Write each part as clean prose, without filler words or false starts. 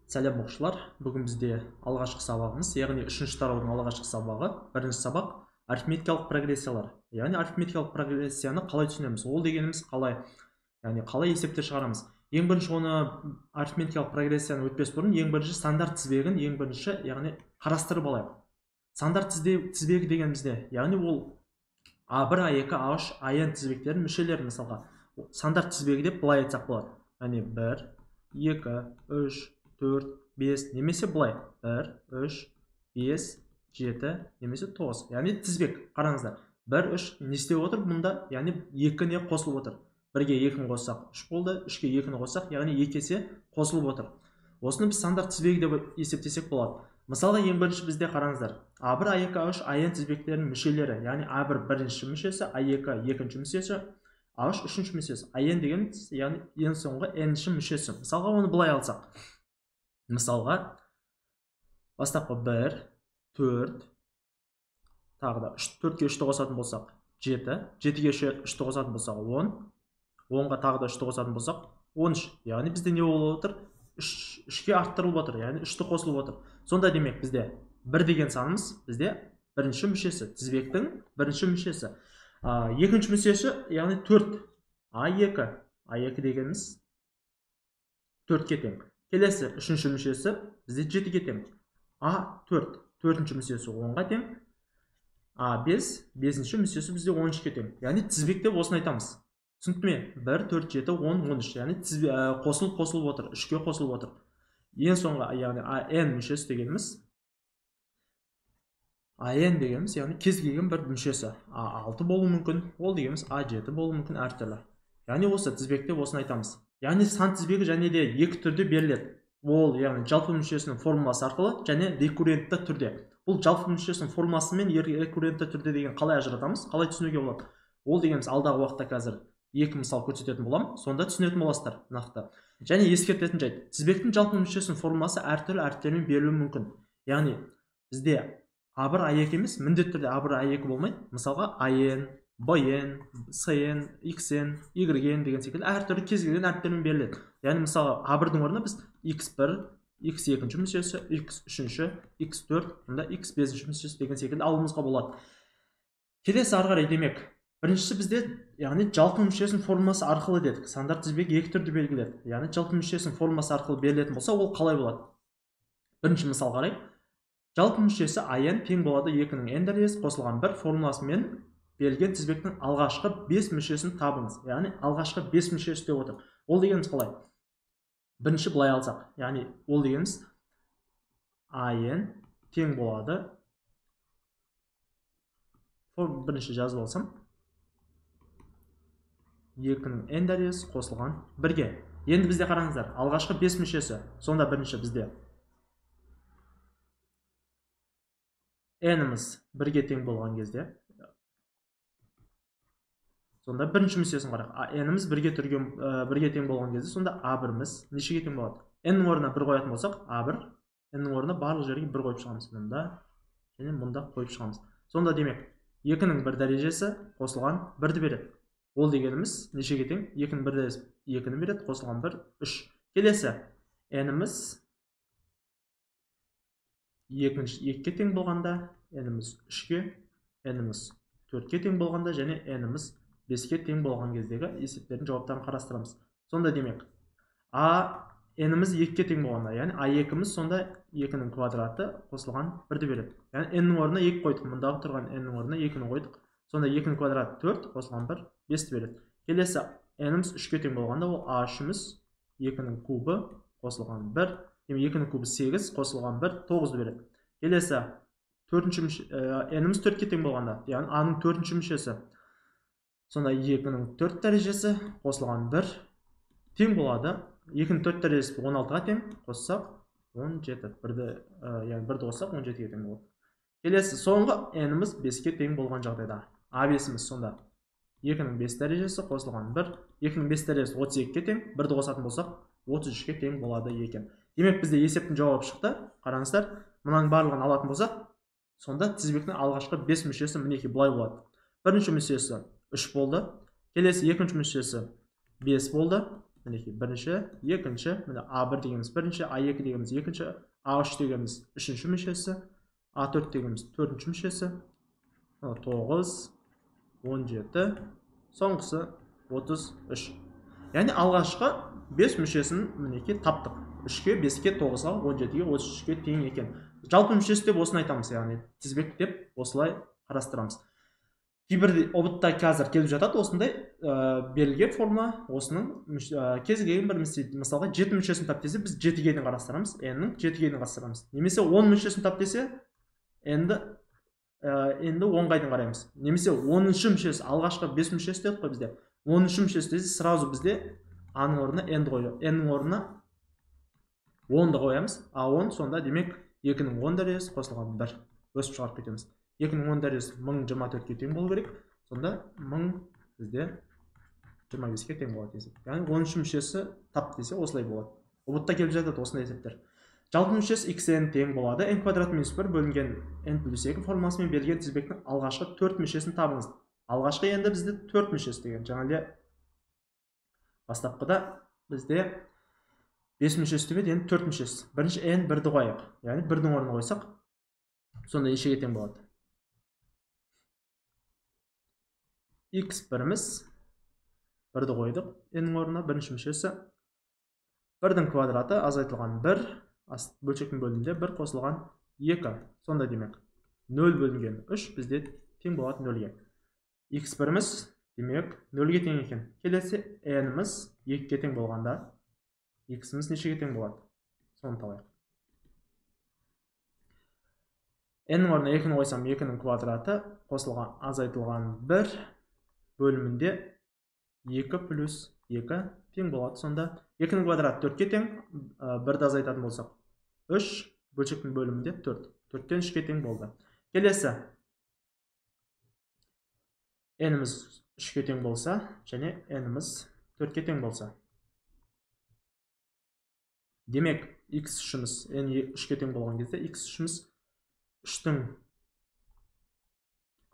Сәлем оқушылар, бүгін бізде алғашқы сабағымыз, яғни үшінші тараудың алғашқы сабағы, бірінші сабақ арифметикалық прогрессиялар. Яғни арифметикалық прогрессияны қалай түсінеміз? Ол дегеніміз қалай? Яғни қалай есептер шығарамыз? Ең бірінші оны арифметикалық прогрессияны өтпес бұрын ең бірінші сандар тізбегін ең бірінші, яғни қарастырып алайық. Сандар тізбегі дегеніміз не? Яғни ол А1, А2, А3, АН тізбектерінің мүшелері мысалға. Сандар тізбегі деп былай айтсақ болады. Яғни 1, 2, 3, 4, 5 немесе былай 1, 3, 5, 7 немесе 9. Яғни тізбек, қараңыздар. 1, 3 не істеп отыр бұнда? Яғни 2-не қосылып отыр. 1-ге 2-ні қоссақ 3 болды, 3-ге 2-ні қоссақ, яғни 2 есе қосылып отыр. Осыны біз сандар тізбегі деп есептесек болады. Мысалға ең бірінші бізде қараңыздар. А1, А2, А3, АН тізбектерінің мүшелері, яғни А1 бірінші мүшесі, А2 екінші мүшесі, А3 үшінші мүшесі. АН деген яғни ең соңғы n-ші мүшесі. Мысалға оны былай алсақ. Мысалға бастапқы 1, 4, тағы да 3, 4-ге 3-ті қосатын болсақ 7, 7-ге 3-ті қосатын болсақ 10, 10-ға тағы да 3-ті қосатын болсақ 13. Яғни бізде не болып отыр? 3-ке арттырылып отыр, яғни 3-ті қосылып отыр. Сонда демек бізде 1 деген санымыз бізде бірінші мүшесі, тізбектің бірінші мүшесі. Екінші мүшесі, яғни 4, А2, А2 дегеніміз 4-ке тең. Келесі үшінші мүшесі бізде 7-ге тең. А4, төртінші мүшесі 10-ға тең. А5, бесінші мүшесі бізде 13-ке тең. Яғни тізбек деп осыны айтамыз. Түсінікті ме? 1, 4, 7, 10, 13. Яғни қосылып қосылып отыр, 3-ке қосылып отыр. Ең соңғы, яғни АН мүшесі дегеніміз, АН дегеніміз, яғни кез келген бір мүшесі. А6 болуы мүмкін, ол дегеніміз А7 болуы мүмкін, әртүрлі. Яғни осы тізбекте осыны айтамыз. Яғни сан тізбегі және де екі түрде беріледі. Ол, яғни жалпы мүшесінің формуласы арқылы және рекуррентті түрде. Бұл жалпы мүшесінің формуласы мен рекуррентті түрде деген қалай ажыратамыз, қалай түсінуге болады? Ол дегеніміз алдағы уақытта қазір екі мысал көрсететін боламын, сонда түсінетін боласыздар нақты. Және ескертетін жайт, тізбектің жалпы мүшесінің формуласы әртүрлі әріптермен берілуі мүмкін. Яғни бізде А1, А2 емес, міндетті түрде А1, А2 болмайды. Мысалға АН, БН, СН, XN, YN деген секілді әртүрлі кез келген әріптермен беріледі. Яғни мысалға А1-дің орнына біз X1, X2 мүшесі, X3, X4, мұнда X5 мүшесі деген секілді алуымызға болады. Келесі ары қарай демек, біріншісі бізде, яғни жалпы мүшесінің формуласы арқылы дедік. Сандар тізбегі екі түрде белгіледі. Яғни жалпы мүшесінің формуласы арқылы берілетін болса, ол қалай болады? Бірінші мысал қарайық. Жалпы мүшесі АН тең болады 2-нің n дәрежесі қосылған 1 формуласымен берілген тізбектің алғашқы 5 мүшесін табыңыз. Яғни алғашқы 5 мүшесі деп отыр. Ол дегеніміз қалай? Бірінші былай алсақ, яғни ол дегеніміз АН тең болады. Бірінші жазып алсам, 2-нің n дәрежесі қосылған 1-ге. Енді бізде қараңыздар, алғашқы 5 мүшесі. Сонда бірінші бізде n-іміз 1-ге тең болған кезде, сонда бірінші мүшесін қарайық. N-іміз 1-ге тең болған кезде, сонда А1-іміз нешеге тең болады? N-нің орнына 1 қоятын болсақ, А1, N-нің орнына барлық жерге 1 қойып шығамыз. Мұнда және мұнда қойып шығамыз. Сонда демек 2-нің 1 дәрежесі қосылған 1-ді береді. Ол дегеніміз нешеге тең? 2-нің 1 дәрежесі 2-ні береді, қосылған 1, 3. Келесі n-іміз 2-ге тең болғанда, n-іміз 3-ге, n-іміз 4-ге тең болғанда және n-іміз 5-ке тең болған кездегі есептердің жауаптарын қарастырамыз. Сонда демек, А n-іміз 2-ге тең болғанда, яғни А2-міз сонда 2-нің квадраты қосылған 1-ді береді. Яғни n-нің орнына 2 қойдық, мұндағы тұрған n-нің орнына 2-ні қойдық. Сонда 2-нің квадраты 4 қосылған 1, 5-ті береді. Келесі n-іміз 3-ке тең болғанда, ол А3-іміз 2-нің кубы қосылған 1, демек 2-нің кубы 8 қосылған 1, 9-ды береді. Келесі n-іміз 4-ке тең болғанда, яғни А-ның 4-ші мүшесі, сонда 2-нің 4 дәрежесі қосылған 1 тең болады. 2-нің 4 дәрежесі 16-ға тең, қоссақ 17. Бірді, яғни 1-ді қоссақ 17-ге тең болады. Келесі соңғы n-іміз 5-ке тең болған жағдайда А5-іміз сонда 2-нің 5 дәрежесі қосылған 1, 2-нің 5 дәрежесі 32-ге тең, 1-ді қосатын болсақ 33-ке тең болады екен. Демек бізде есептің жауабы шықты. Қараңыздар, мынаның барлығын алатын болсақ, сонда тізбектің алғашқы 5 мүшесі мінекей былай болады. Бірінші мүшесі 3 болды, келесі екінші мүшесі 5 болды, Мінекей бірінші, екінші, міне А1 дегеніміз бірінші, А2 дегеніміз екінші, А3 дегеніміз үшінші мүшесі, А4 дегеніміз төртінші мүшесі, 9, 17, соңғысы 33. Яғни алғашқы 5 мүшесін мінекей таптық. 3-ке, 5-ке, 9-ға, 17-ге, 33-ке тең екен. Жалпы мүшесі деп осыны айтамыз, яғни тізбек деп осылай қарастырамыз. Кейбір ҰБТ-та қазір келіп жатады осындай берілген формула, осының кез келген бір мысалға 7 мүшесін тап десе, біз 7-ге дейін қарастырамыз, n-нің 7-ге дейін қарастырамыз. Немесе 10 мүшесін тап десе, n-ді 10-ға дейін қараймыз. Немесе 10-шы мүшесі, алғашқы 5 мүшесі дедік қой бізде. 10-шы мүшесі десе, сразу бізде а-ның орнына n-ді қоямыз. N-нің орнына 10-ды қоямыз. А10 сонда демек 2-нің 10 дәрежесі қосылған 1. Өсіп шығарып кетеміз. 2-нің 10 дәрежесі 1024-ке тең болу керек. Сонда 1000 бізде 25-ке тең болады есеп. Яғни 10-шы мүшесі тап десе осылай болады. ҰБТ-та келіп жатады осындай есептер. Жалпы мүшесі xn тең болады. N квадрат минус 1 бөлінген n плюс 2 формуласымен берілген тізбектің алғашқы 4 мүшесін табыңыз. Алғашқы енді бізде 4 мүшесі деген. Жаңа бастапқыда бізде 5 мүшесі деп еді, енді 4 мүшесі. Бірінші n 1-ді қояйық. Яғни 1-дің орнына қойсақ, сонда нешеге тең болады? X біріміз 1-ді қойдық, n-нің орнына бірінші мүшесі 1-дің квадраты азайтылған 1, бөлшектің бөлімінде 1 қосылған 2. Сонда демек 0 бөлінген 3 бізде тең болады 0-ге. X біріміз демек 0-ге тең екен. Келесі n-іміз 2-ге тең болғанда x-іміз нешеге тең болады? Соны табайық. N-нің орнына 2-ні қойсам, 2-нің квадраты қосылған азайтылған 1 бөлімінде 2 плюс 2 тең болады. Сонда 2-нің квадраты 4-ке тең, 1-ді азайтатын болсақ 3, бөлшектің бөлімінде 4. 4-тен 3-ке тең болды. Келесі n-іміз 3-ке тең болса және n-іміз 4-ке тең болса. Демек x үшіміз n 3-ке тең болған кезде x үшіміз 3-тің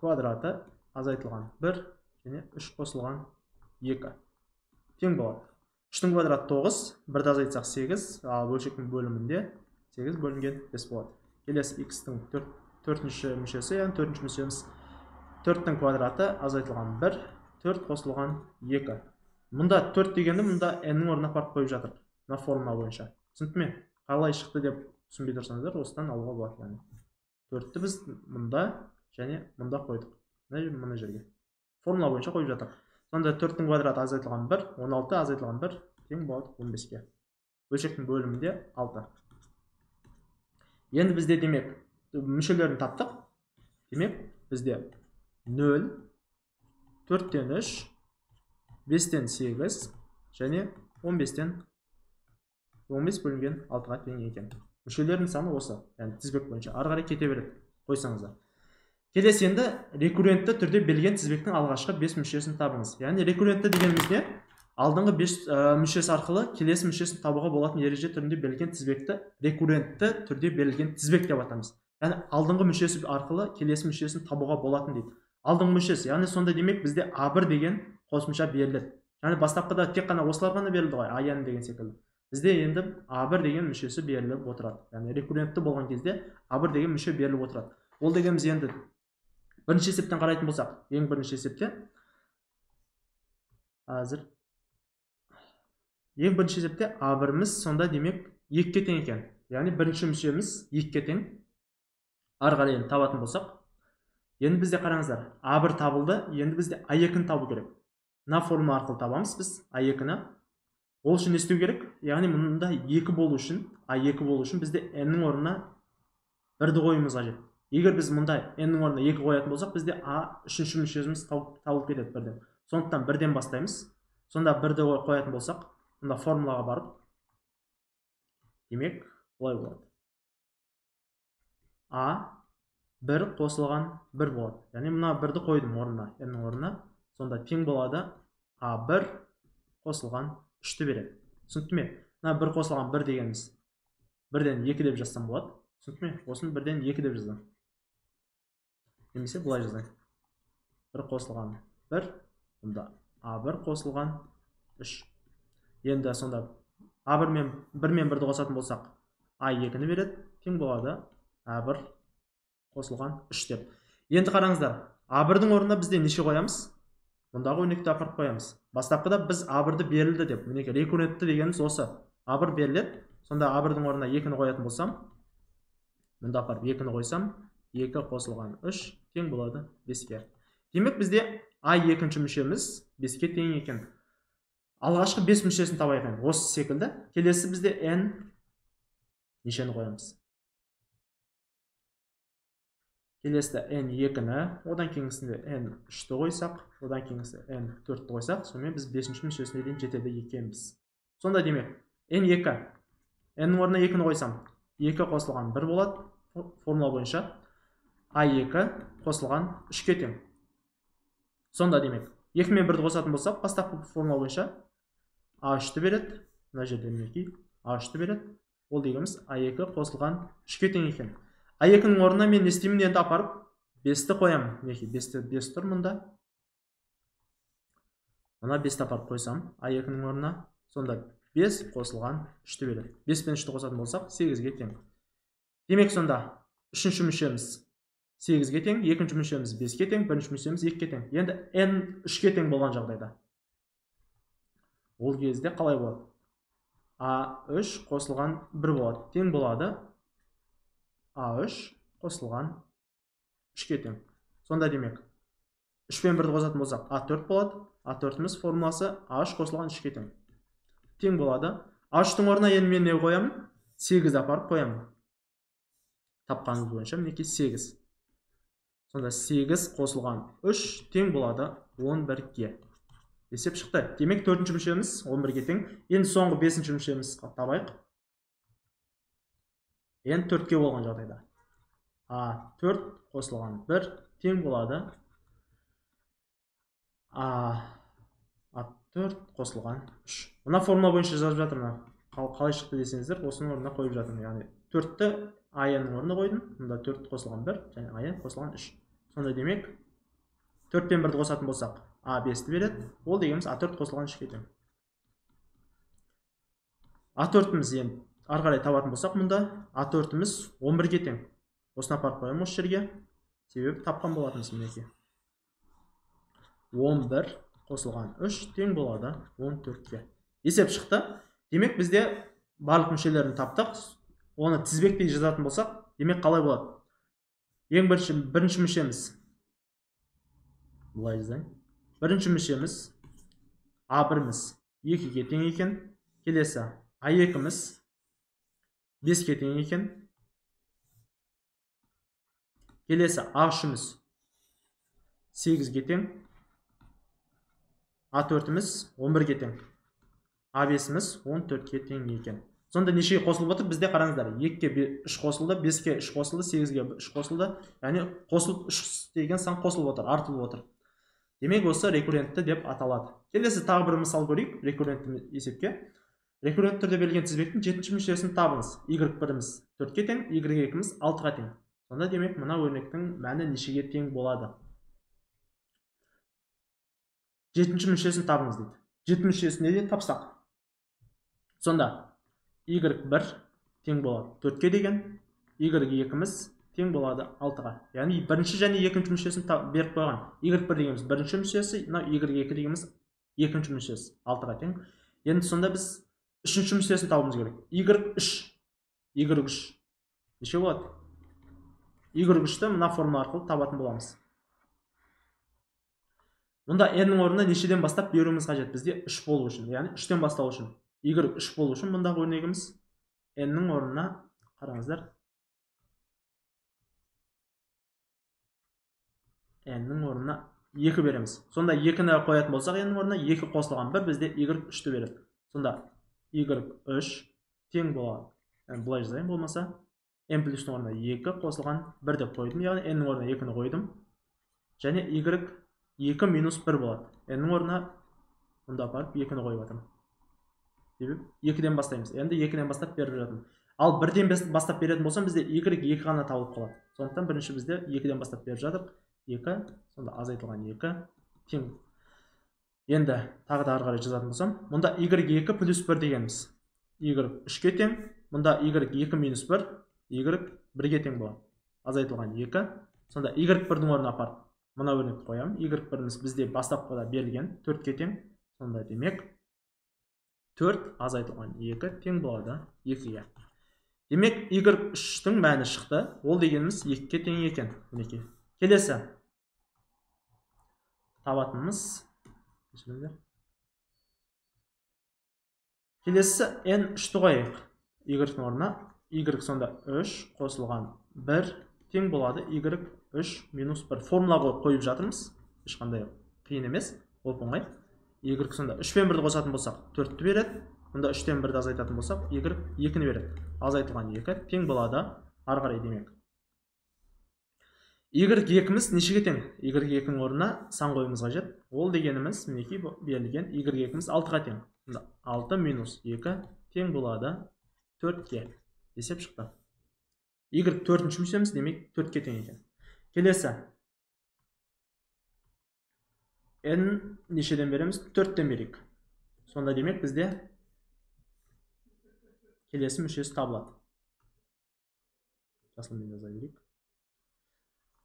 квадраты азайтылған 1 және 3 қосылған 2 тең болады. 3-тің квадраты 9, 1-ді азайтсақ 8, ал бөлшектің бөлімінде 8 бөлінген 5 болады. Келесі x-тің төртінші мүшесі, яғни төртінші мүшеміз 4-тің квадраты азайтылған 1, 4 қосылған 2. Мұнда 4 дегенді мұнда n-нің орнына апарып қойып жатыр. Мына формула бойынша. Түсінді ме? Қалай шықты деп түсінбей тұрсаңыздар, осыдан алуға болады. Яғни 4-ті біз мұнда және мұнда қойдық. Мына жерге. Формула бойынша қойып жатыр. Сонда 4-тің квадраты азайтылған 1, 16 азайтылған 1 тең болады 15-ке. Бөлшектің бөлімінде 6. Енді бізде демек мүшелерін таптық. Демек бізде 0, 4-тен 3, 5-тен 8 және 15-тен 15 бөлінген 6-ға тең екен. Мүшелердің саны осы, яғни тізбек бойынша ары қарай кете береді қойсаңыздар. Келесі енді рекуррентті түрде берілген тізбектің алғашқы 5 мүшесін табыңыз. Яғни рекуррентті дегеніміз не? Алдыңғы 5 мүшесі арқылы келесі мүшесін табуға болатын ереже түрінде берілген тізбекті рекуррентті түрде берілген тізбек деп атаймыз. Яғни алдыңғы мүшесі арқылы келесі мүшесін табуға болатын дейді. Алдыңғы мүшесі, яғни сонда демек бізде А1 деген қосымша беріледі. Яғни бастапқыда тек қана осылар ғана берілді ғой, АН деген секілді. Бізде енді А1 деген мүшесі беріліп отырады. Яғни рекуррентті болған кезде А1 деген мүше беріліп отырады. Ол дегеніміз енді бірінші есептен қарайтын болсақ, ең бірінші есепте қазір ең бірінші есепте А1-іміз сонда демек 2-ге тең екен. Яғни бірінші мүшеміз 2-ге тең. Ары қарай енді табатын болсақ, енді бізде қараңыздар, А1 табылды, енді бізде А2-ні табу керек. Мына формула арқылы табамыз біз А2-ні. Ол үшін не істеу керек? Яғни мұнда 2 болу үшін, А2 болу үшін бізде n-нің орнына 1-ді қоюымыз қажет. Егер біз мұнда n-нің орнына 2 қоятын болсақ, бізде А үшінші мүшеміз табылып кетеді бірден. Сондықтан бірден бастаймыз. Сонда 1-ді қоятын болсақ, мұнда формулаға барып, демек былай болады. А 1 қосылған 1 болады. Яғни мына 1-ді қойдым орнына, n-нің орнына. Сонда тең болады А1 қосылған 3-ті береді. Түсінікті ме? Мына 1 қосылған 1 дегеніміз 1-ден 2 деп жазсам болады. Түсінікті ме? Осыны 1-ден 2 деп жазамын. Немесе былай жазайын. 1 қосылған 1, мұнда А1 қосылған 3. Енді сонда А1 мен 1 мен 1-ді қосатын болсақ, А2-ні береді, тең болады А1 қосылған 3 деп. Енді қараңыздар, А1-дің орнына бізде неше қоямыз? Мұндағы өрнекті апарып қоямыз. Бастапқыда біз А1-ді берілді деп, мінекей рекуррентті дегеніміз осы. А1 беріледі, сонда А1-дің орнына 2-ні қоятын болсам, мұнда апарып 2-ні қойсам, 2 қосылған 3 тең болады 5-ке. Демек бізде А екінші мүшеміз 5-ке тең екен. Алғашқы 5 мүшесін табайық енді. Осы секілді. Келесі бізде n нешені қоямыз? Келесі n 2-ні, одан кейінгісінде n 3-ті қойсақ, одан кейінгісі n 4-ті қойсақ, сонымен біз 5-ші мүшесіне дейін жетеді екенбіз. Сонда демек n 2, n-нің орнына 2-ні қойсам, 2 қосылған 1 болады формула бойынша, а2 қосылған 3-ке тең. Сонда демек 2 мен 1-ді қосатын болсақ, бастапқы формула бойынша А3-ті береді, мына жерде мінекей А3-ті береді. Ол дегеніміз А2 қосылған 3-ке тең екен. А2-нің орнына мен не істеймін енді? Апарып 5-ті қоямын. Мінекей 5 тұр мұнда. Мына 5-ті апарып қойсам А2-нің орнына, сонда 5 қосылған 3-ті береді. 5 пен 3-ті қосатын болсақ 8-ге тең. Демек сонда үшінші мүшеміз 8-ге тең, екінші мүшеміз 5-ке тең, бірінші мүшеміз 2-ге тең. Енді n 3-ке тең болған жағдайда ол кезде қалай болады? А3 қосылған 1 болады, тең болады А3 қосылған 3-ке тең. Сонда демек 3 пен 1-ді қосатын болсақ А4 болады. А4-іміз формуласы А3 қосылған 3-ке тең. Тең болады. А3-тің орнына енді мен не қоямын? 8 апарып қоямын. Тапқанымыз бойынша мінекей 8. Сонда 8 қосылған 3 тең болады 11-ге. Есеп шықты. Демек төртінші мүшеміз 11-ге тең. Енді соңғы бесінші мүшеміз табайық. Енді 4-ке болған жағдайда А4 қосылған 1 тең болады А4 қосылған 3. Мына формула бойынша жазып жатырмын. Қалай шықты десеңіздер, осының орнына қойып жатырмын. Яғни 4-ті АН-ның орнына қойдым. Мұнда 4 қосылған 1 және АН қосылған 3. Сонда демек 4 пен 1-ді қосатын болсақ А5-ті береді. Ол дегеніміз А4 қосылған 3-ке тең. А4-іміз енді ары қарай табатын болсақ, мұнда А4-іміз 11-ге тең. Осыны апарып қоямын осы жерге. Себебі тапқан болатынбыз мінекей. 11 қосылған 3 тең болады 14-ке. Есеп шықты. Демек бізде барлық мүшелерін таптық. Оны тізбектей жазатын болсақ, демек қалай болады? Ең бірінші мүшеміз былай жазайын. Бірінші мүшеміз А1-міз 2-ге тең екен. Келесі А2-міз 5-ке тең екен. Келесі А3-міз 8-ге тең. А4-міз 11-ге тең. А5-міз 14-ке тең екен. Сонда нешеге қосылып отыр? Бізде қараңыздар, 2-ге 3 қосылды, 5-ке 3 қосылды, 8-ге 3 қосылды. Яғни қосылып 3 деген сан қосылып отыр, артылып отыр. Демек осы рекуррентті деп аталады. Келесі тағы бір мысал көрейік рекуррентті есепке. Рекуррент түрде берілген тізбектің 7-ші мүшесін табыңыз. Y1-іміз 4-ке тең, Y2-міз 6-ға тең. Сонда демек мына өрнектің мәні нешеге тең болады? 7-ші мүшесін табыңыз дейді. 7 мүшесін неден тапсақ? Сонда Y1 тең болады 4-ке деген, Y2-міз тең болады 6-ға. Яғни бірінші және екінші мүшесін беріп қойған. Y1 дегеніміз бірінші мүшесі, мынау Y2 дегеніміз екінші мүшесі 6-ға тең. Енді сонда біз үшінші мүшесін табуымыз керек. Y3. Y3 неше болады? Y3-ті мына формула арқылы табатын боламыз. Мұнда n-нің орнына нешеден бастап беруіміз қажет? Бізде 3 болу үшін, яғни 3-тен бастау үшін. Y3 болу үшін мұндағы өрнегіміз n-нің орнына қараңыздар. N-нің орнына 2 береміз. Сонда 2-ні қоятын болсақ, n-нің орнына 2 қосылған 1 бізде Y3-ті береді. Сонда Y3 тең болады. Былай жазайын болмаса, n плюстің орнына 2 қосылған 1 деп қойдым. Яғни n-нің орнына 2-ні қойдым. Және Y2 минус 1 болады. N-нің орнына мұнда апарып 2-ні қойып жатырмын. Себебі 2-ден бастаймыз. Енді 2-ден бастап беріп жатырмын. Ал 1-ден бастап беретін болсам, бізде Y2 ғана табылып қалады. Сондықтан бірінші бізде 2-ден бастап беріп жатырық. 2, сонда азайтылған 2 тең. Енді тағы да ары қарай жазатын болсам, мұнда y2 плюс 1 дегеніміз y 3-ке тең, мұнда y2 минус 1, y 1-ге тең болады. Азайтылған 2. Сонда y1-дің орнына апарып мына өрнекті қоямын. Y1-іміз бізде бастапқыда берілген 4-ке тең. Сонда демек 4 азайтылған 2 тең болады 2-ге. Демек y3-тің мәні шықты. Ол дегеніміз 2-ге тең екен. Мінекей. Келесі табатынымыз, келесі n3-ті қояйық. Y-ның орнына y сонда 3 қосылған 1 тең болады y3 минус 1. Формула қойып жатырмыз. Ешқандай қиын емес, оп-оңай. Y сонда 3 пен 1-ді қосатын болсақ 4-ті береді. Мұнда 3-тен 1-ді азайтатын болсақ y 2-ні береді. Азайтылған 2 тең болады ары қарай демек. Y2-міз нешеге тең? Y2-нің орнына сан қоюымыз қажет. Ол дегеніміз мінекей берілген Y2-міз 6-ға тең. Сонда 6 минус 2 тең болады 4-ке. Есеп шықты. Y төртінші мүшеміз, демек 4-ке тең екен. Келесі. N нешеден береміз? 4-тен берейік. Сонда демек бізде келесі мүшесі табылады. Жасылмен жаза берейік.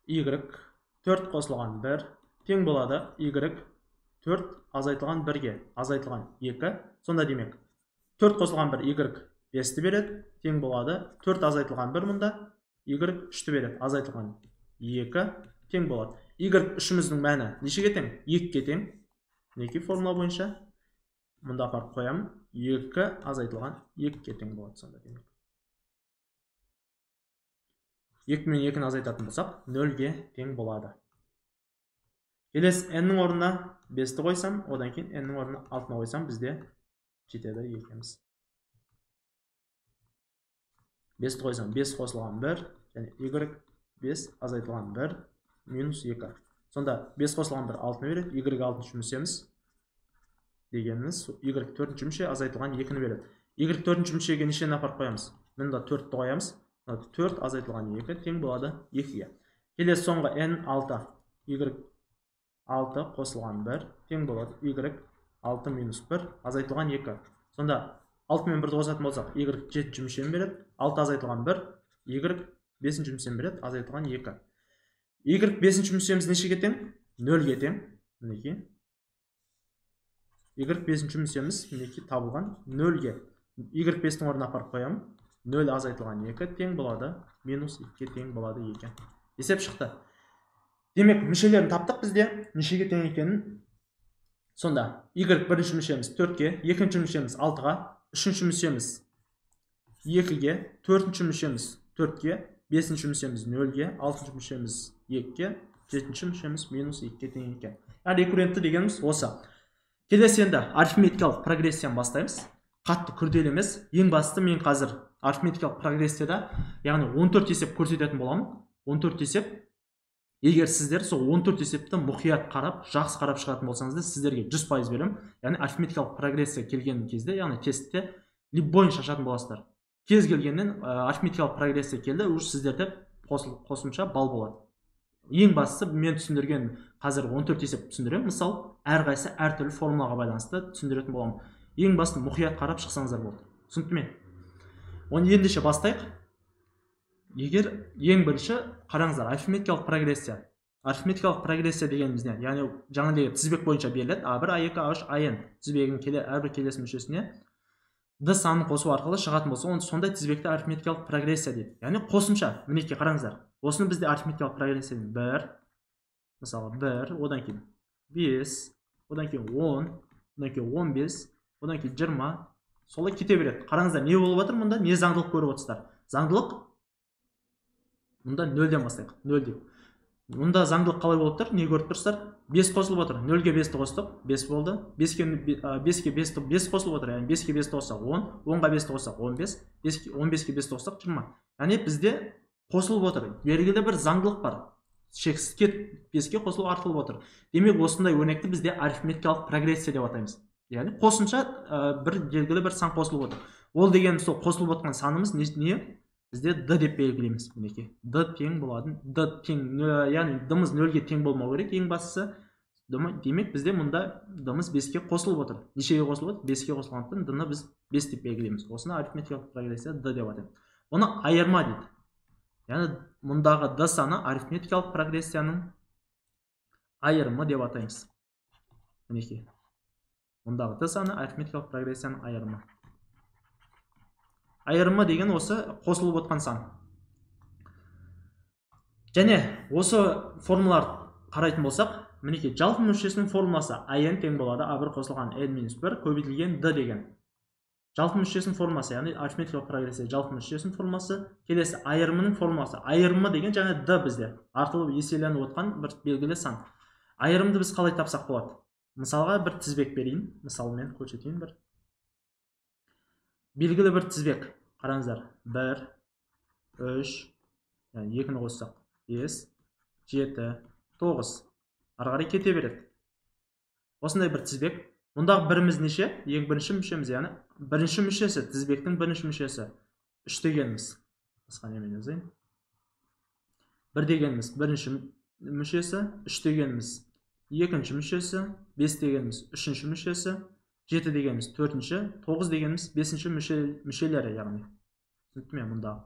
Y 4 қосылған 1 тең болады Y 4 азайтылған 1-ге азайтылған 2. Сонда демек 4 қосылған 1 Y 5-ті береді, тең болады 4 азайтылған 1 мұнда Y 3-ті береді, азайтылған 2 тең болады. Y 3-іміздің мәні нешеге тең? 2-ге тең. Мінекей формула бойынша мұнда апарып қоямын. 2 азайтылған 2-ге тең болады сонда демек. 2 мен 2-ні азайтатын болсақ, 0-ге тең болады. Келесі n-нің орнына 5-ті қойсам, одан кейін n-нің орнына 6-ны қойсам, бізде жетеді екеуміз. 5-ті қойсам, 5 қосылған 1, және y 5 азайтылған 1 минус 2. Сонда 5 қосылған 1 6-ны береді, y 6-шы мүшеміз дегеніміз y 4-ші мүше азайтылған 2-ні береді. Y 4-ші мүшеге нешені апарып қоямыз? Мұнда 4-ті қоямыз. 4 азайтылған 2 тең болады 2-ге. Келесі соңғы n 6. Y 6 қосылған 1 тең болады y 6 минус 1 азайтылған 2. Сонда 6 мен 1-ді қосатын болсақ, y 7-ші мүшені береді. 6 азайтылған 1, y 5-ші мүшені береді, азайтылған 2. Y 5-ші мүшеміз нешеге тең? 0-ге тең. Мінекей. Y 5-ші мүшеміз мінекей табылған 0-ге. Y 5-тің орнына апарып қоямын. 0 азайтылған 2 тең болады, минус 2-ге тең болады екен. Есеп шықты. Демек, мүшелерін таптық бізде, нешеге тең екенін. Сонда y бірінші мүшеміз 4-ге, екінші мүшеміз 6-ға, үшінші мүшеміз 2-ге, төртінші мүшеміз 4-ге, бесінші мүшеміз 0-ге, алтыншы мүшеміз 2-ге, жетінші мүшеміз минус 2-ге тең екен. Яғни рекуррентті дегеніміз осы. Келесі енді арифметикалық прогрессияны бастаймыз. Қатты күрделі емес. Ең басты мен қазір арифметикалық прогрессияда, яғни 14 есеп көрсететін боламын. 14 есеп. Егер сіздер сол 14 есепті мұқият қарап, жақсы қарап шығатын болсаңыздар, сіздерге 100% беремін. Яғни арифметикалық прогрессия келген кезде, яғни тестте любойын шашатын боласыздар. Кез келгеннен арифметикалық прогрессия келді, уже сіздерде қосымша балл болады. Ең бастысы мен түсіндірген қазір 14 есеп түсіндіремін. Мысал, әрқайсысы әртүрлі формулаға байланысты түсіндіретін боламын. Ең басты мұқият қарап шықсаңыздар болды. Түсінікті ме? Оны ендеше бастайық. Егер ең бірінші қараңыздар, арифметикалық прогрессия. Арифметикалық прогрессия дегеніміз не? Яғни жаңағыдай тізбек бойынша беріледі. А1, А2, А3, АН тізбегінің әрбір келесі мүшесіне D санын қосу арқылы шығатын болса, оны сондай тізбекті арифметикалық прогрессия дейді. Яғни қосымша, мінекей қараңыздар. Осыны бізде арифметикалық прогрессия 1, мысалы 1, одан кейін 5, одан кейін 10, одан кейін 15, одан кейін 20, солай кете береді. Қараңыздар, не болып жатыр мұнда? Не заңдылық көріп отырсыздар? Заңдылық мұнда 0-ден бастайық. 0 деп. Мұнда заңдылық қалай болып тұр? Не көріп тұрсыздар? 5 қосылып отыр. 0-ге 5-ті қостық, 5 болды. 5-ке 5 қосылып отыр. Яғни 5-ке 5-ті қоссақ 10, 10-ға 5-ті қоссақ 15, 15-ке 5-ті қоссақ 20. Яғни бізде қосылып отыр. Белгілі бір заңдылық бар. Шексіз 5-ке қосылып артылып отыр. Демек, осындай өрнекті бізде арифметикалық прогрессия деп атаймыз. Яғни қосымша бір белгілі бір сан қосылып отыр. Ол деген сол қосылып отқан санымыз не? Бізде D деп белгілейміз. Мінекей. D тең болады. D тең, яғни D-мыз 0-ге тең болмау керек. Ең бастысы Демек бізде мұнда d-мыз 5-ке қосылып отыр. Нешеге қосылып отыр? 5-ке қосылғандықтан d-ны біз 5 деп белгілейміз. Осыны арифметикалық прогрессия d деп атаймыз. Бұны айырма дейді. Яғни мұндағы d саны арифметикалық прогрессияның айырымы деп атаймыз. Мінекей. Мұндағы d саны арифметикалық прогрессияның айырымы. Айырымы деген осы қосылып отқан сан. Және осы формулалар қарайтын болсақ, мінекей жалпы мүшесінің формуласы ан тең болады а1 қосылған n-1 көбейтілген d деген. Жалпы мүшесінің формуласы, яғни арифметикалық прогрессия жалпы мүшесінің формуласы. Келесі айырымының формуласы. Айырымы деген жаңа d бізде артылып еселеніп отқан бір белгілі сан. Айырымды біз қалай тапсақ болады? Мысалға бір тізбек берейін, мысалмен көрсетейін бір. Белгілі бір тізбек. Қараңыздар, 1, 3, яғни 2-ні қоссақ 5, 7, 9. Ары қарай кете береді. Осындай бір тізбек. Мұндағы біріміз неше? Ең бірінші мүшеміз, яғни бірінші мүшесі, тізбектің бірінші мүшесі 3 дегеніміз. Басқа немен жазайын? 1 дегеніміз бірінші мүшесі, 3 дегеніміз екінші мүшесі, 5 дегеніміз үшінші мүшесі, 7 дегеніміз төртінші, 9 дегеніміз бесінші мүшелері, яғни. Түсінікті ме мұндағы?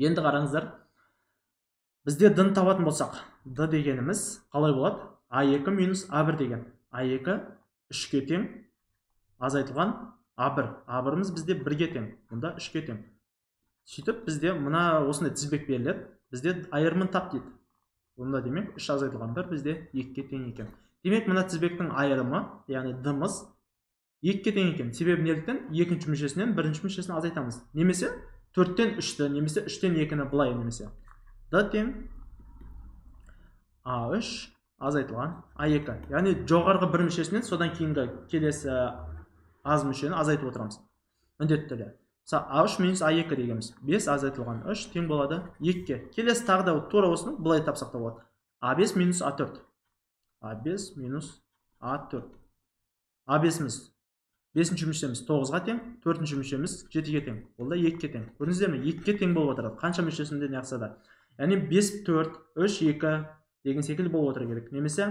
Енді қараңыздар, бізде d-ны табатын болсақ, d дегеніміз қалай болады? a2 минус a1 деген. a2 3-ке тең азайтылған a1. a1-іміз бізде 1-ге тең, мұнда 3-ке тең. Сөйтіп бізде мына осындай тізбек беріледі. Бізде айырымын тап дейді. Онда демек 3 азайтылған 1 бізде 2-ге тең екен. Демек мына тізбектің айырымы, яғни d-мыз 2-ге тең екен. Себебі неліктен? Екінші мүшесінен бірінші мүшесін азайтамыз. Немесе 4-тен 3-ті, немесе 3-тен 2-ні былай немесе. D тең A3 азайтылған A2. Яғни жоғарғы бір мүшесінен содан кейінгі келесі аз мүшені азайтып отырамыз. Міндетті түрде. Мысалы A3 минус A2 дегеніміз 5 азайтылған 3 тең болады 2-ге. Келесі тағы да тура осыны былай тапсақ та болады. A5 минус A4. A5 минус A4. A5-іміз 5-ші мүшеміз 9-ға тең, 4-ші мүшеміз 7-ге тең. Ол да 2-ге тең. Көрдіңіздер ме? 2-ге тең болып отырады. Қанша мүшесінде не қылса да. Яғни 5, 4, 3, 2 деген секілді болып отыра керек. Немесе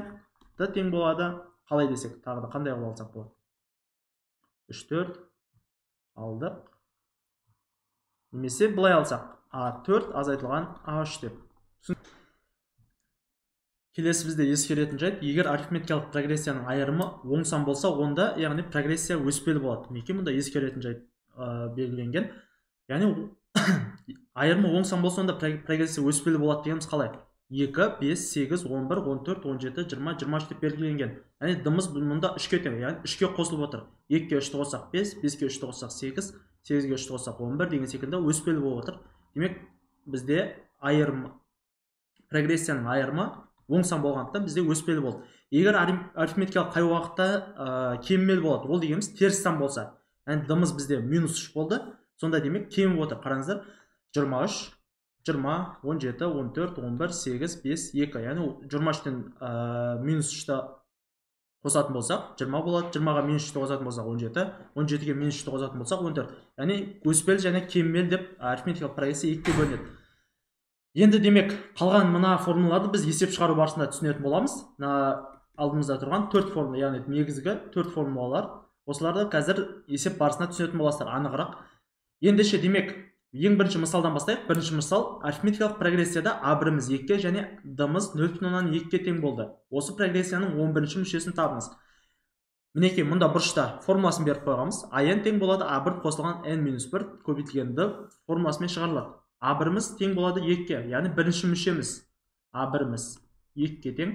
D тең болады, қалай десек, тағы да қандай қылып алсақ болады? 3, 4 алдық. Немесе былай алсақ, A4 азайтылған A3 деп. Келесі бізде ескеретін жайт, егер арифметикалық прогрессияның айырымы оң сан болса, онда яғни прогрессия өспелі болады. Мінекей мұнда ескеретін жайт белгіленген. Яғни айырымы оң сан болса, онда прогрессия өспелі болады дегеніміз қалай? 2, 5, 8, 11, 14, 17, 20, 23 деп белгіленген. Яғни d-мыз мұнда 3-ке тең, яғни 3-ке қосылып отыр. 2-ге 3-ті қоссақ 5, 5-ге 3-ті қоссақ 8, 8-ге 3-ті қоссақ 11 деген секілді өспелі болып отыр. Демек бізде айырым, прогрессияның айырымы оң сан болғандықтан бізде өспелі болды. Егер арифметикалық қай уақытта кемімелі болады, ол дегеніміз теріс сан болса. Яғни d-мыз бізде минус 3 болды, сонда демек кеміп отыр. Қараңыздар, 23, 20, 17, 14, 11, 8, 5, 2. Яғни 23-тен минус 3-ті қосатын болсақ 20 болады, 20-ға минус 3-ті қосатын болсақ 17, 17-ге минус 3-ті қосатын болсақ 14. Яғни өспелі және кемімелі деп арифметикалық прогрессия 2-ге бөлінеді. Енді демек қалған мына формулаларды біз есеп шығару барысында түсінетін боламыз. Мына алдымызда тұрған 4 формула, яғни негізгі 4 формулалар. Осыларды қазір есеп барысында түсінетін боласыздар анығырақ. Ендеше демек ең бірінші мысалдан бастайық. Бірінші мысал арифметикалық прогрессияда A1-іміз 2-ге және D-мыз 0,2-ге тең болды. Осы прогрессияның 11-ші мүшесін табыңыз. Мінекей мұнда бұрышта формуласын беріп қойғанбыз. AN тең болады A1 қосылған N-1 көбейтілген D формуласымен шығарылады. A1-іміз тең болады 2-ге, яғни бірінші мүшеміз A1-іміз 2-ге тең,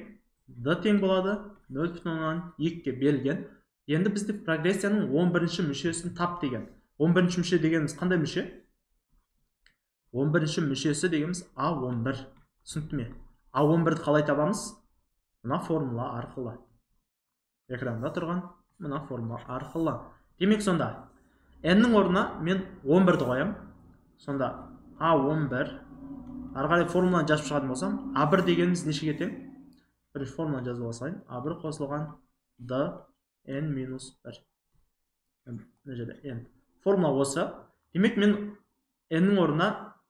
D тең болады 0,2-ге берілген. Енді бізде прогрессияның 11-ші мүшесін тап деген. 11-ші мүше дегеніміз қандай мүше? 11-ші мүшесі дегеніміз A11. Түсінікті ме? A11-ді қалай табамыз? Мына формула арқылы. Экранда тұрған мына формула арқылы. Демек сонда N-нің орнына мен 11-ді қоямын. Сонда A11. Ары қарай формуланы жазып шығатын болсам, A1 дегеніміз нешеге тең? Бірінші формуланы жазып алсайын, A1 қосылған D N минус 1. Мына жерде N. Формула осы. Демек мен N-нің орнына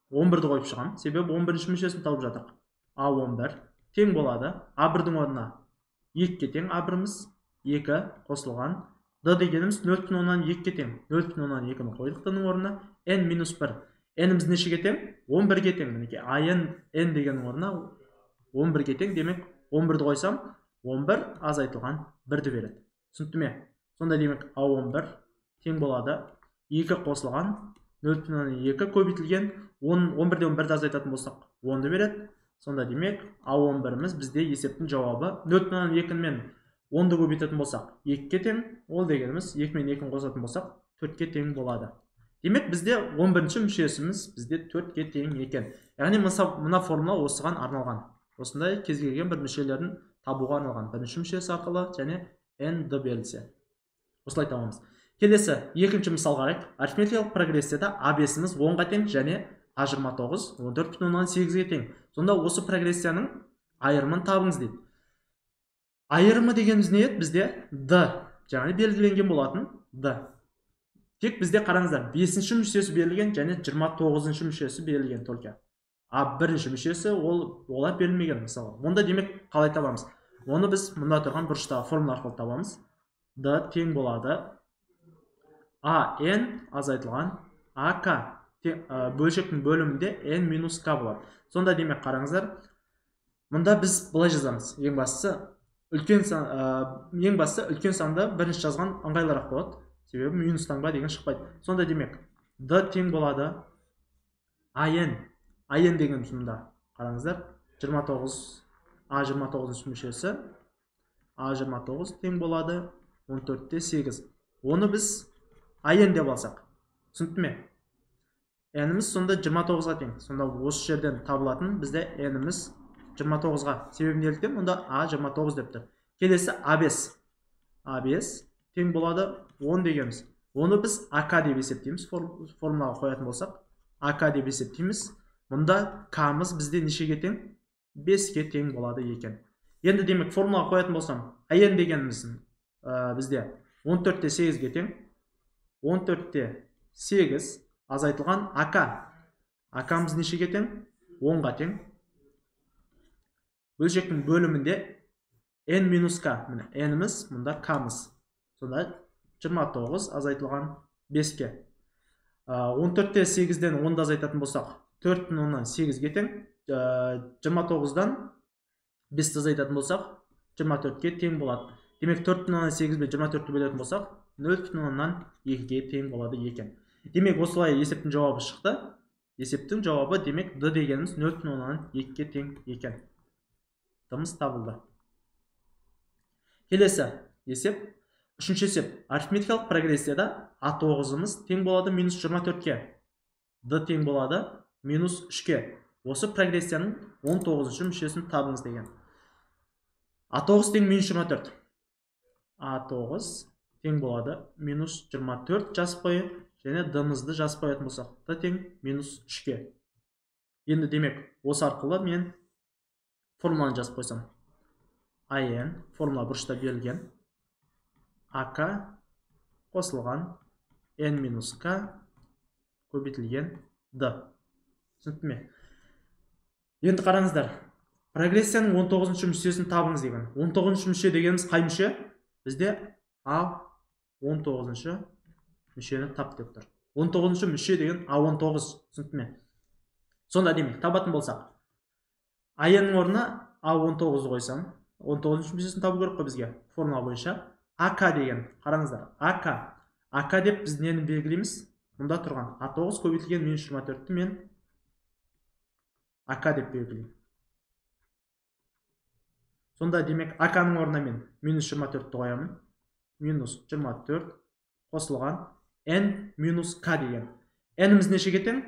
11-ді қойып шығамын. Себебі 11-ші мүшесін тауып жатырық. A11 тең болады. A1-дің орнына 2-ге тең А1-іміз, 2 қосылған D дегеніміз 0,2-ге тең. 0,2-ні қойдық D-ның орнына, N минус 1. N-іміз нешеге тең? 11-ге тең. Мінекей АН N дегеннің орнына 11-ге тең. Демек 11-ді қойсам, 11 азайтылған 1-ді береді. Түсінікті ме? Сонда демек А11 тең болады 2 қосылған 0,2 көбейтілген 11-ден 1-ді азайтатын болсақ 10-ды береді. Сонда демек А11-іміз бізде есептің жауабы 0,2 мен 10-ды көбейтетін болсақ 2-ге тең, ол дегеніміз 2 мен 2-ні қосатын болсақ 4-ке тең болады. Демек бізде 11-ші мүшесіміз бізде 4-ке тең екен. Яғни мына формула осыған арналған. Осындай кез келген бір мүшелерін табуға арналған. Бірінші мүшесі арқылы және n d берілсе. Осылай табамыз. Келесі екінші мысал қарайық. Арифметикалық прогрессияда А5-іміз 10-ға тең және А29 14,8-ге тең. Сонда осы прогрессияның айырымын табыңыз дейді. Айырымы дегеніміз не еді? Бізде D, яғни белгіленген болатын D. Тек бізде қараңыздар, 5-ші мүшесі берілген және 29-шы мүшесі берілген только. А бірінші мүшесі олар берілмеген мысалы. Онда демек қалай табамыз? Оны біз мында тұрған бұрыштағы формула арқылы табамыз. D тең болады АН азайтылған АК, бөлшектің бөлімінде N минус К болады. Сонда демек қараңыздар, мұнда біз былай жазамыз. Ең бастысы үлкен сан, ең бастысы үлкен санды бірінші жазған ыңғайлырақ болады. Себебі минус таңба деген шықпайды. Сонда демек D тең болады АН. АН деген мұнда қараңыздар, 29 А29 мүшесі А29 тең болады 14,8. Оны біз АН деп алсақ. Түсінікті ме? N-іміз сонда 29-ға тең. Сонда осы жерден табылатын бізде N-іміз 29-ға. Себебі неліктен? Мұнда А29 деп тұр. Келесі А5. А5 тең болады 10 дегеніміз. Оны біз АК деп есептейміз. Формулаға қоятын болсақ, АК деп есептейміз. Мұнда К-мыз бізде нешеге тең? 5-ке тең болады екен. Енді демек формулаға қоятын болсам, АН дегеніміз бізде 14,8-ге тең. 14,8 азайтылған АК. АК-мыз нешеге тең? 10-ға тең. Бөлшектің бөлімінде N минус К. Міне N-іміз, мұнда К-мыз. Сонда 29 азайтылған 5-ке. 14,8-ден 10-ды азайтатын болсақ, 4,8-ге тең. 29-дан 5-ті азайтатын болсақ, 24-ке тең болады. Демек 4,8 бен 24-ті бөлетін болсақ, 0,2-ге тең болады екен. Демек осылай есептің жауабы шықты. Есептің жауабы демек D дегеніміз 0,2-ге тең екен. Дымыз табылды. Келесі есеп, үшінші есеп. Арифметикалық прогрессияда А9-ымыз тең болады минус 24-ке. D тең болады минус 3-ке. Осы прогрессияның 19-шы мүшесін табыңыз деген. А9 тең минус 24. А9 тең болады минус 24 жазып қойып, және D-мызды жазып қоятын болсақ, D тең минус 3-ке. Енді демек осы арқылы мен формуланы жазып қойсам. АН формула бұрышта берілген. АК қосылған N минус К көбейтілген D. Түсінікті ме? Енді қараңыздар, прогрессияның 19-шы мүшесін табыңыз деген. 19-шы мүше дегеніміз қай мүше? Бізде А19-шы мүшені тап деп тұр. 19-шы мүше деген А19, түсінікті ме? Сонда демек табатын болсақ, АН-ның орнына А19 қойсам, 19-шы мүшесін табу керек қой бізге формула бойынша. АК деген, қараңыздар, АК. АК деп біз нені белгілейміз? Мұнда тұрған А9 көбейтілген минус 24-ті мен АК деп белгілеймін. Сонда демек АК-ның орнына мен минус 24-ті қоямын. Минус 24 қосылған N минус К деген. N-іміз нешеге тең?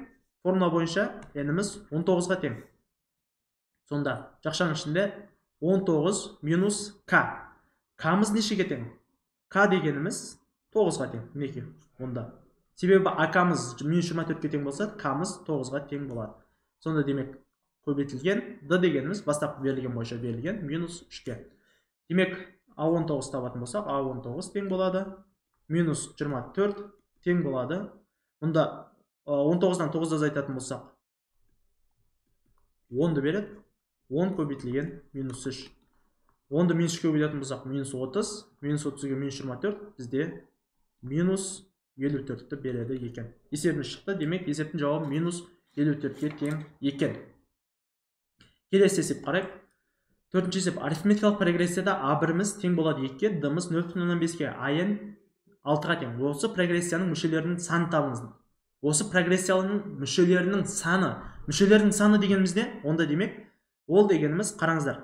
Формула бойынша N-іміз 19-ға тең. Сонда жақшаның ішінде 19 минус К. К-мыз нешеге тең? К дегеніміз 9-ға тең. Мінекей онда. Себебі АК-мыз минус 24-ке тең болса, К-мыз 9-ға тең болады. Сонда демек көбейтілген D дегеніміз бастапқы берілген бойынша берілген минус 3-ке. Демек А19 табатын болсақ, А19 тең болады минус 24 тең болады. Мұнда 19-дан 9-ды азайтатын болсақ, 10-ды береді. 10 көбейтілген минус 3. 10-ды минус 3-ке көбейтетін болсақ, минус 30, минус 30-ге минус 24 бізде минус 54-ті береді екен. Есебіміз шықты, демек есептің жауабы минус 54-ке тең екен. Келесі есеп қарайық. Төртінші есеп. Арифметикалық прогрессияда А1-іміз тең болады 2-ге, D-міз 0,5-ге, АН 6-ға тең. Осы прогрессияның мүшелерінің санын табыңыз. Осы прогрессияның мүшелерінің саны. Мүшелерінің саны дегеніміз не? Онда демек, ол дегеніміз, қараңыздар,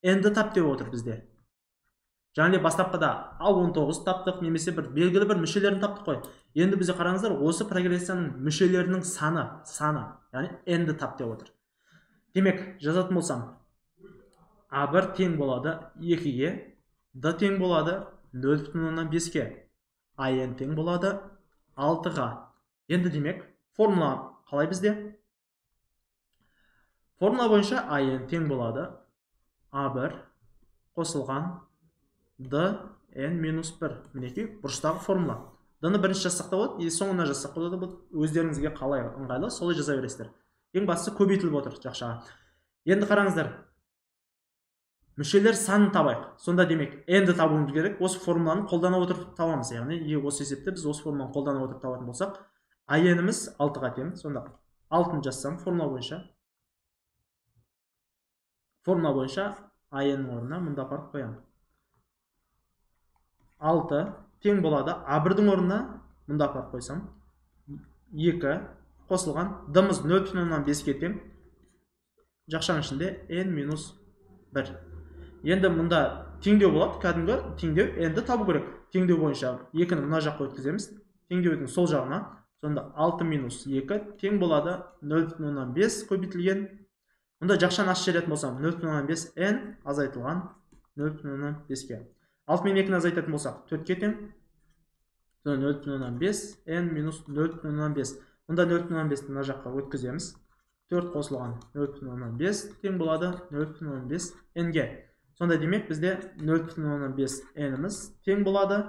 N-ді тап деп отыр бізде. Және бастапқыда А19 таптық, немесе бір белгілі бір мүшелерін таптық қой. Енді бізде қараңыздар, осы прогрессияның мүшелерінің саны, яғни N-ді тап деп отыр. Демек, жазатын болсам, А1 тең болады 2-ге, D тең болады 0,5-ге, АН тең болады 6-ға. Енді демек, формула қалай бізде? Формула бойынша АН тең болады А1 қосылған D N минус 1. Мінекей бұрыштағы формула. D-ны бірінші жазсақ та болады, соңына жазсақ та болады. Өздеріңізге қалай ыңғайлы, солай жаза бересіздер. Ең бастысы көбейтіліп отыр жақшаға. Енді қараңыздар, мүшелер санын табайық. Сонда демек, N-ді табуымыз керек. Осы формуланы қолдана отырып табамыз. Яғни осы есепте біз осы формуланы қолдана отырып табатын болсақ, АН-іміз 6-ға тең. Сонда 6-ны жазсам формула бойынша, АН-ның орнына мұнда апарып қоямын. 6 тең болады. А1-дің орнына мұнда апарып қойсам, 2 қосылған D-мыз 0,5-ге тең. Жақшаның ішінде N минус 1. Енді мұнда теңдеу болады, кәдімгі теңдеу. N-ді табу керек. Теңдеу бойынша 2-ні мына жаққа өткіземіз. Теңдеудің сол жағына. Сонда 6 минус 2 тең болады 0,5 көбейтілген. Мұнда жақшаны ашып жіберетін болсам, 0,5 N азайтылған 0,5-ге. 6 мен 2-ні азайтатын болсақ, 4-ке тең. Сонда 0,5 N минус 0,5. Мұнда 0,5-ті мына жаққа өткіземіз. 4 қосылған 0,5 тең болады 0,5 N-ге. Сонда демек бізде 0,5 N-іміз тең болады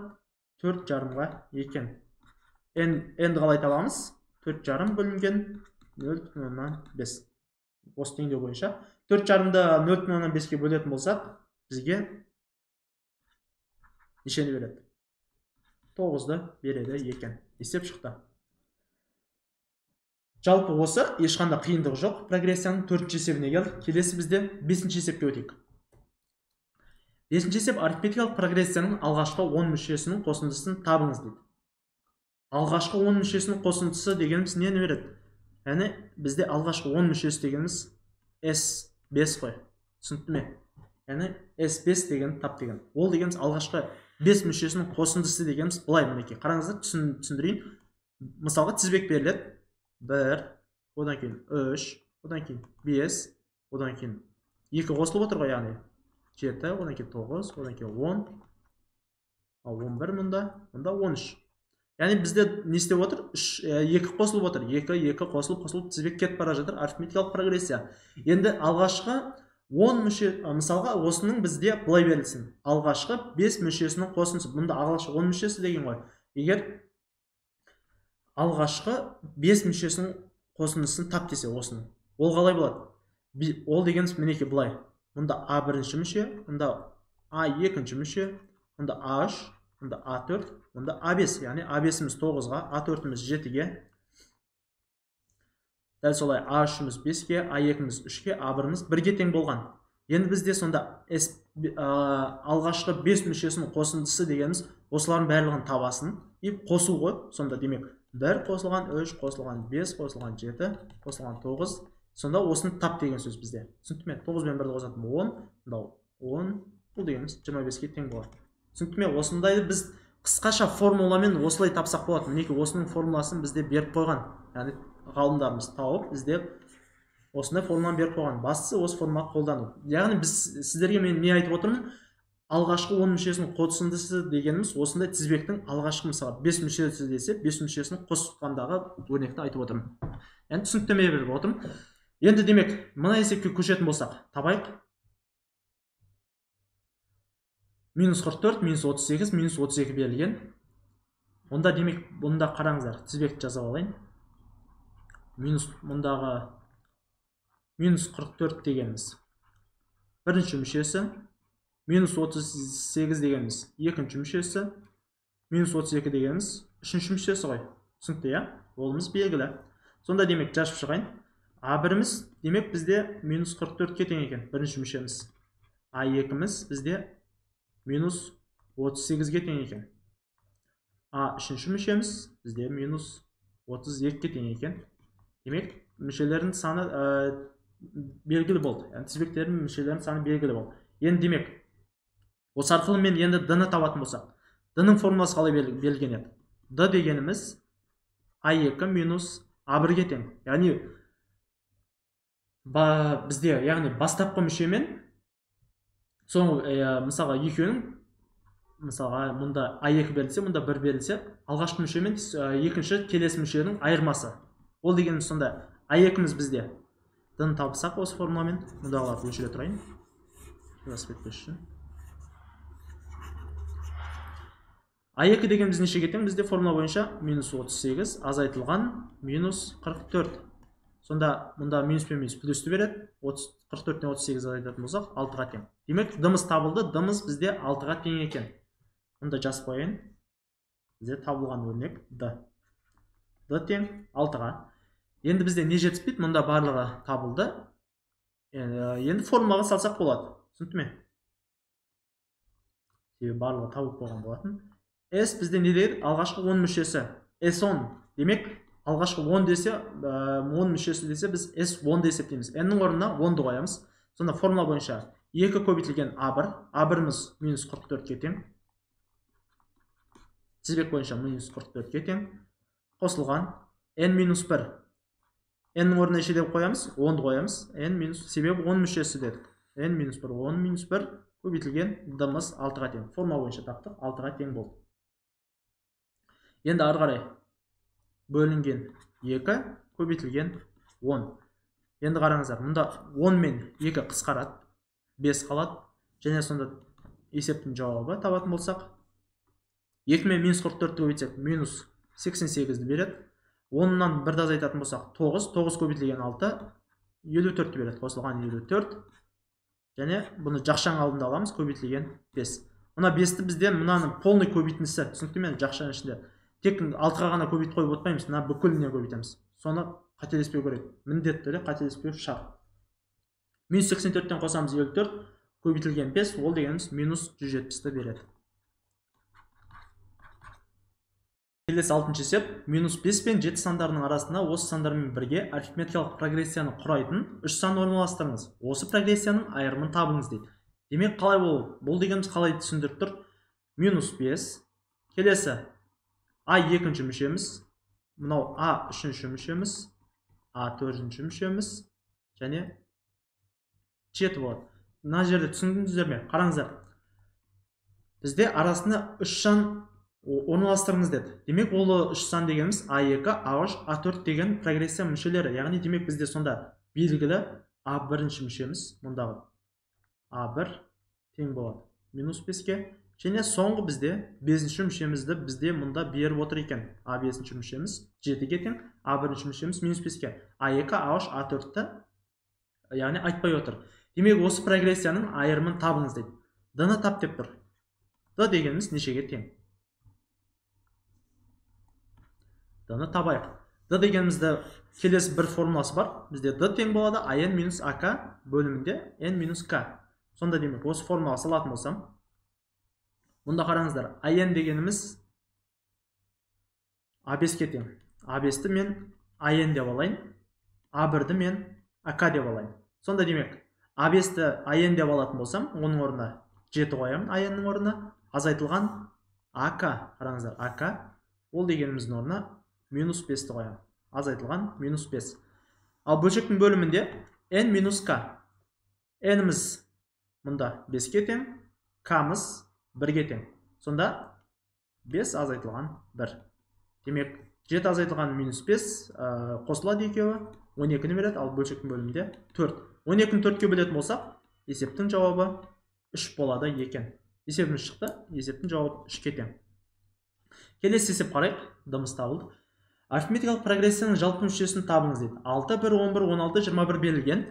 4,5-ға екен. N-ді қалай табамыз? 4,5 бөлінген 0,5. Осы теңдеу бойынша 4,5-ды 0,5-ке бөлетін болсақ, бізге нешені береді? 9-ды береді екен. Есеп шықты. Жалпы осы ешқандай қиындығы жоқ. Прогрессияның 4-ші есебіне келдік. Келесі бізде 5-ші есепке өтейік. 5-ші есеп арифметикалық прогрессияның алғашқы 10 мүшесінің қосындысын табыңыз дейді. Алғашқы 10 мүшесінің қосындысы дегеніміз нені береді? Яғни бізде алғашқы 10 мүшесі дегеніміз S5 қой. Түсінікті ме? Яғни S5 деген тап деген. Ол дегеніміз алғашқы 5 мүшесінің қосындысы дегеніміз былай, мінекей. Қараңыздар, түсіндірейін. Мысалға тізбек беріледі. 1, одан кейін 3, одан кейін 5, одан кейін 2 қосылып отыр ғой, яғни 7, одан кейін 9, одан кейін 10, 11 мұнда, мұнда 13. Яғни бізде не істеп отыр? 2 қосылып отыр. 2, 2 қосылып, қосылып тізбек кетіп бара жатыр. Арифметикалық прогрессия. Енді алғашқы 10 мүше, мысалға осының бізде былай берілсін. Алғашқы 5 мүшесінің қосындысы. Мұнда алғашқы 10 мүшесі деген ғой. Егер алғашқы 5 мүшесінің қосындысын тап десе осының. Ол қалай болады? Ол дегеніміз мінекей былай. Мұнда А бірінші мүше, мұнда А екінші мүше, мұнда А3, мұнда А4, мұнда А5. Яғни А5-іміз 9-ға, А4-іміз 7-ге. Дәл солай А3-іміз 5-ге, А2-іміз 3-ге, А1-іміз 1-ге тең болған. Енді бізде сонда алғашқы 5 мүшесінің қосындысы дегеніміз осылардың барлығын табасын и қосу ғой. Сонда демек 1 қосылған 3 қосылған 5 қосылған 7 қосылған 9. Сонда осыны тап деген сөз бізде. Түсінікті ме? 9 мен 1-ді қосатын 10, мынау 10, бұл дегеніміз 25-ке тең болады. Түсінікті ме? Осындайды біз қысқаша формуламен осылай тапсақ болады. Мінекей осының формуласын бізде беріп қойған. Яғни ғалымдарымыз тауып, іздеп осындай формуланы беріп қойған. Бастысы осы формуланы қолдану. Яғни біз сіздерге мен не айтып отырмын? Алғашқы 10 мүшесінің қосындысы дегеніміз осындай тізбектің алғашқы, мысалы 5 мүшесі десе, 5 мүшесін қосқандағы өрнекті айтып отырмын. Яғни түсініктеме беріп отырмын. Енді демек, мына есепке көшетін болсақ, табайық. Минус 44, минус 38, минус 32 берілген. Онда демек, бұнда қараңыздар, тізбекті жазып алайын. Минус мұндағы минус 44 дегеніміз бірінші мүшесі, Минус 38 дегеніміз екінші мүшесі, минус 32 дегеніміз үшінші мүшесі ғой. Түсінікті, иә? Олымыз белгілі. Сонда демек жазып шығайын. А1-іміз демек бізде минус 44-ке тең екен, бірінші мүшеміз. А2-міз бізде минус 38-ге тең екен. А3 мүшеміз бізде минус 32-ге тең екен. Демек мүшелердің саны белгілі болды. Яғни тізбектердің мүшелерінің саны белгілі болды. Енді демек осы арқылы мен енді D-ны табатын болсақ, D-ның формуласы қалай берілген еді? D дегеніміз А2 минус А1-ге тең. Яғни бізде, яғни бастапқы мүшемен соңғы, мысалға екеуінің, мысалға мұнда А2 берілсе, мұнда 1 берілсе, алғашқы мүшемен екінші келесі мүшенің айырмасы. Ол дегеніміз сонда А2-міз бізде D-ны тапсақ осы формуламен, мұндағыларды өшіре тұрайын. Жазып кетпес үшін. А2 дегеніміз нешеге тең? Бізде формула бойынша минус 38 азайтылған минус 44. Сонда мұнда минус пен минус плюсті береді. 44-тен 38 азайтатын болсақ, 6-ға тең. Демек, D-мыз табылды. D-мыз бізде 6-ға тең екен. Мұнда жазып қояйын. Бізде табылған өрнек D. D тең 6-ға. Енді бізде не жетіспейді? Мұнда барлығы табылды. Енді формулаға салсақ болады. Түсінікті ме? Себебі барлығы табылып қойған болатын. S бізде не дейді? Алғашқы 10 мүшесі. S10. Демек, алғашқы 10 десе, 10 мүшесі десе, біз S10 деп есептейміз. N-нің орнына 10-ды қоямыз. Сонда формула бойынша 2 көбейтілген А1. А1-іміз минус 44-ке тең. Тізбек бойынша минус 44-ке тең. Қосылған N минус 1. N-нің орнына неше деп қоямыз? 10-ды қоямыз. N минус, себебі 10 мүшесі дедік. N минус 1, 10 минус 1 көбейтілген D-мыз 6-ға тең. Формула бойынша таптық, 6-ға тең болды. Енді ары қарай бөлінген 2 көбейтілген 10. Енді қараңыздар, мұнда 10 мен 2 қысқарады, 5 қалады. Және сонда есептің жауабы табатын болсақ, 2 мен минус 44-ті көбейтсек, минус 88-ді береді. 10-нан 1-ді азайтатын болсақ, 9, 9 көбейтілген 6, 54-ті береді, қосылған 54. Және бұны жақшаның алдында аламыз, көбейтілген 5. Мына 5-ті бізде мынаның полный көбейтіндісі, түсінікті ме? Жақшаның ішінде тек 6-ға ғана көбейтіп қойып отпаймыз, мына бүкіліне көбейтеміз. Соны қателеспеу керек. Міндетті түрде қателеспеу шарт. Минус 84-тен қосамыз 54, көбейтілген 5, ол дегеніміз минус 170-ті береді. Келесі 6-шы есеп, минус 5 пен 7 сандарының арасында осы сандармен бірге арифметикалық прогрессияны құрайтын 3 сан орналастырыңыз. Осы прогрессияның айырымын табыңыз дейді. Демек қалай ол? Бұл дегеніміз қалай түсіндіріп тұр? Минус 5, келесі А екінші мүшеміз, мынау А үшінші мүшеміз, А төртінші мүшеміз және 7 болады. Мына жерде түсіндіңіздер ме? Қараңыздар. Бізде арасында 3 сан орналастырыңыз деді. Демек, ол 3 сан дегеніміз А2, А3, А4 деген прогрессия мүшелері. Яғни демек бізде сонда белгілі А1 мүшеміз, мұндағы А1 тең болады минус 5-ке. Және соңғы бізде 5-ші мүшемізді бізде мұнда беріп отыр екен. А5-ші мүшеміз 7-ге тең, А1-ші мүшеміз минус 5-ке. А2, А3, А4-ті яғни айтпай отыр. Демек, осы прогрессияның айырымын табыңыз дейді. D-ны тап деп тұр. D дегеніміз нешеге тең? D-ны табайық. D дегенімізді келесі бір формуласы бар. Бізде D тең болады АН минус АК бөлімінде N минус К. Сонда демек осы формулаға салатын болсам, мұнда қараңыздар, АН дегеніміз А5-ке тең. А5-ті мен АН деп алайын, А1-ді мен АК деп алайын. Сонда демек А5-ті АН деп алатын болсам, оның орнына 7 қоямын, АН-ның орнына азайтылған АК, қараңыздар, АК, ол дегеніміздің орнына минус 5-ті қоямын. Азайтылған минус 5. Ал бөлшектің бөлімінде N минус К. N-іміз мұнда 5-ке тең, К-мыз 1-ге тең. Сонда 5 азайтылған 1. Демек, 7 азайтылған минус 5 қосылады екеуі, 12-ні береді, ал бөлшектің бөлімінде 4. 12-ні 4-ке бөлетін болсақ, есептің жауабы 3 болады екен. Есебіміз шықты, есептің жауабы 3-ке тең. Келесі есеп қарайық, дымыз табылды. Арифметикалық прогрессияның жалпы мүшесін табыңыз дейді. 6, 1, 11, 16, 21 берілген.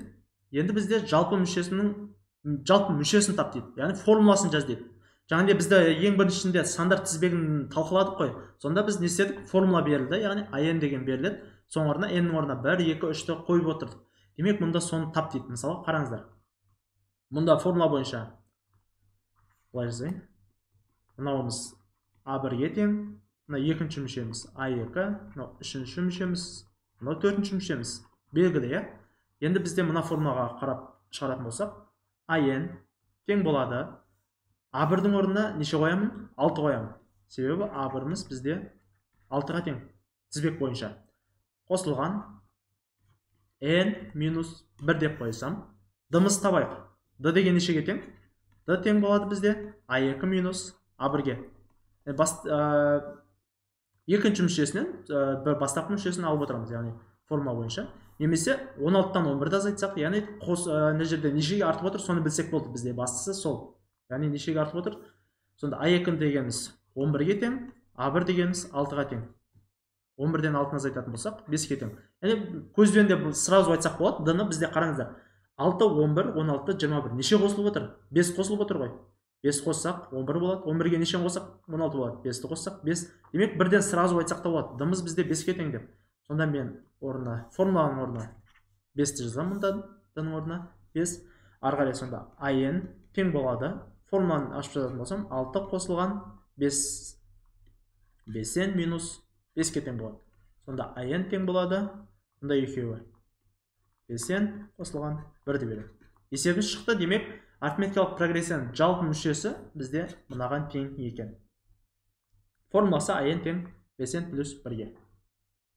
Енді бізде жалпы мүшесінің Жалпы мүшесін тап дейді, яғни формуласын жаз дейді. Жаңағыдай бізде ең біріншінде сандар тізбегін талқыладық қой. Сонда біз не істедік? Формула берілді, яғни ан деген беріледі. Соның орнына n-нің орнына 1, 2, 3-ті қойып отырдық. Демек, мұнда соны тап дейді. Мысалы, қараңыздар. Мұнда формула бойынша былай жазайын. Мынауымыз А1-ге тең, мына екінші мүшеміз А2, мынау үшінші мүшеміз, мынау төртінші мүшеміз. Белгілі, иә? Енді бізде мына формулаға қарап шығаратын болсақ, АН тең болады. А1-дің орнына неше қоямын? 6 қоямын. Себебі А1-іміз бізде 6-ға тең тізбек бойынша. Қосылған n минус 1 деп қойсам, D-мыз табайық. D деген нешеге тең? D тең болады бізде А2 минус А1-ге. Екінші мүшесінен бір бастапқы мүшесін алып отырамыз, яғни формула бойынша. Немесе 16-тан 11-ді азайтсақ, яғни мына жерде нешеге артып отыр, соны білсек болды бізде. Бастысы сол. Яғни нешеге артып отыр? Сонда А2 дегеніміз 11-ге тең, А1 дегеніміз 6-ға тең. 11-ден 6-ны азайтатын болсақ, 5-ге тең. Яғни көзбен де сразу айтсақ болады. D-ны бізде қараңыздар. 6, 11, 16, 21. Неше қосылып отыр? 5 қосылып отыр ғой. 5 қоссақ 11 болады. 11-ге неше қоссақ 16 болады. 5-ті қоссақ 5. Демек, бірден сразу айтсақ та болады. D-мыз бізде 5-ге тең деп. Сонда мен орнына, формуланың орнына 5-ті жазамын мұнда, D-ның орнына 5. Ары қарай сонда АН тең болады. Формуланы ашып жазатын болсам, 6 қосылған 5, 5N минус 5-ке тең болады. Сонда АН тең болады. Мұнда екеуі 5N қосылған 1 деп береді. Есебіміз шықты. Демек, арифметикалық прогрессияның жалпы мүшесі бізде мынаған тең екен. Формуласы АН тең 5N плюс 1-ге.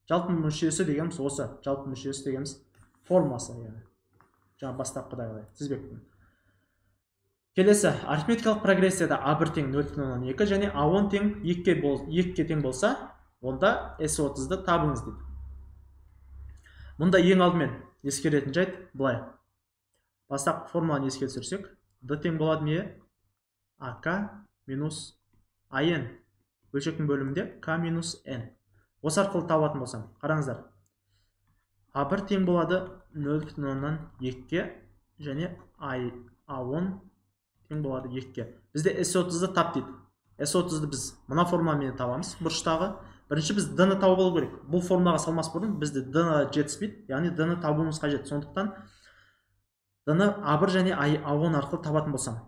Жалпы мүшесі дегеніміз осы. Жалпы мүшесі дегеніміз формуласы, яғни. Жаңа бастапқыдағыдай тізбектің. Келесі, арифметикалық прогрессияда А1 тең 0,2 және А10 тең 2-ге тең болса, онда S30-ды табыңыз дейді. Мұнда ең алдымен ескеретін жайт былай. Бастапқы формуланы еске түсірсек, D тең болады не? АК минус АН. Бөлшектің бөлімінде К минус N. Осы арқылы табатын болсам, қараңыздар. А1 тең болады 0,2-ге және А10 тең болады 2-ге. Бізде S30-ды тап дейді. S30-ды біз мына формуламен табамыз, бұрыштағы. Бірінші біз D-ны тауып алу керек. Бұл формулаға салмас бұрын бізде D жетіспейді, яғни D-ны табуымыз қажет. Сондықтан D-ны А1 және А10 арқылы табатын болсам,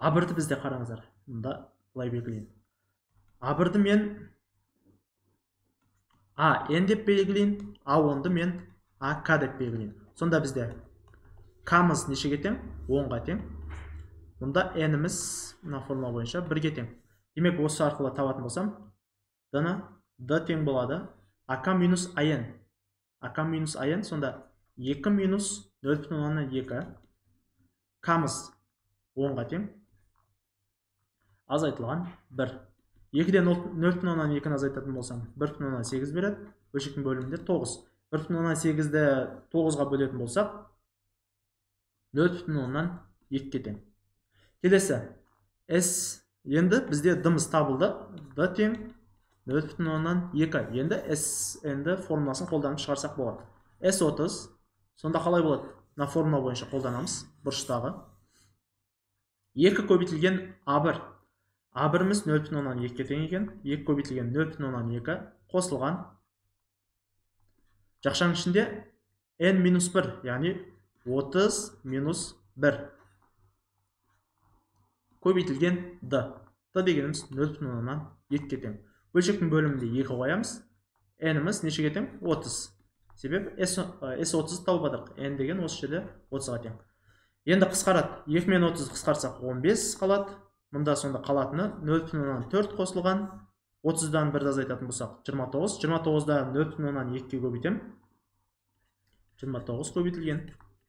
А1-ді бізде қараңыздар, мұнда былай белгілейін. А1-ді мен АН деп белгілейін, А10-ды мен АК деп белгілейін. Сонда бізде К-мыз нешеге тең? 10-ға тең. Мұнда N-іміз мына формула бойынша 1-ге тең. Демек, осы арқылы табатын болсам, D-ны D тең болады АК минус АН. АК минус АН, сонда 2 минус 0,2. К-мыз 10-ға тең. Азайтылған 1. 2-ден 0,2-ні азайтатын болсам, 1,8 береді. Бөлшектің бөлімінде 9. 1,8-ді 9-ға бөлетін болсақ, 0,2-ге тең. Келесі, S, енді бізде D-мыз табылды. D тең 0,2. Енді S енді формуласын қолданып шығарсақ болады. S30, сонда қалай болады? Мына формула бойынша қолданамыз, бұрыштағы. 2 көбейтілген А1. А1-іміз 0,2-ге тең екен. 2 көбейтілген 0,2 қосылған. Жақшаның ішінде N минус 1, яғни 30 минус 1 көбейтілген D. D дегеніміз 0,2-ге тең. Бөлшектің бөлімінде 2 қоямыз. N-іміз нешеге тең? 30. Себебі S30 тауып алдық. N деген осы жерде 30-ға тең. Енді қысқарады. 2 мен 30 қысқарсақ 15 қалады. Мұнда сонда қалатыны 0,4 қосылған. 30-дан 1-ді азайтатын болсақ 29. 29-да 0,2-ге көбейтем. 29 көбейтілген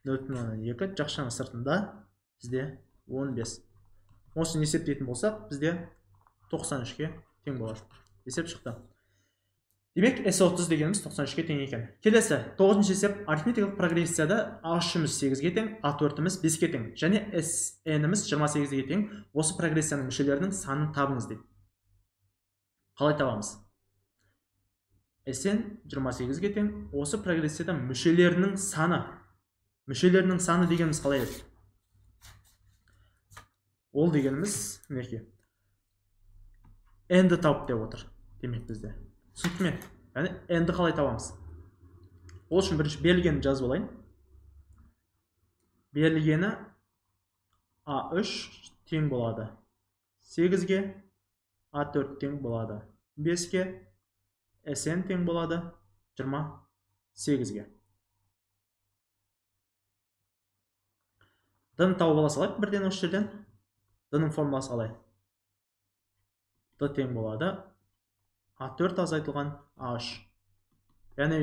0,2 жақшаның сыртында бізде 15. Осыны есептейтін болсақ, бізде 93-ке тең болады. Есеп шықты. Демек, S30 дегеніміз 93-ке тең екен. Келесі, 9-шы есеп, арифметикалық прогрессияда А3-іміз 8-ге тең, А4-іміз 5-ге тең және SN-іміз 28-ге тең. Осы прогрессияның мүшелерінің санын табыңыз дейді. Қалай табамыз? SN 28-ге тең. Осы прогрессияда мүшелерінің саны. Мүшелерінің саны дегеніміз қалай еді? Ол дегеніміз мінекей. N-ді тауып деп отыр. Демек бізде. Түсінікті ме? Яғни N-ді қалай табамыз? Ол үшін бірінші берілгенін жазып алайын. Берілгені А3 тең болады 8-ге, А4 тең болады 5-ге, Sn тең болады 28-ге. D-ны тауып ала салайық бірден осы жерден. D-ның формуласы қалай? D тең болады А4 азайтылған А3. Яғни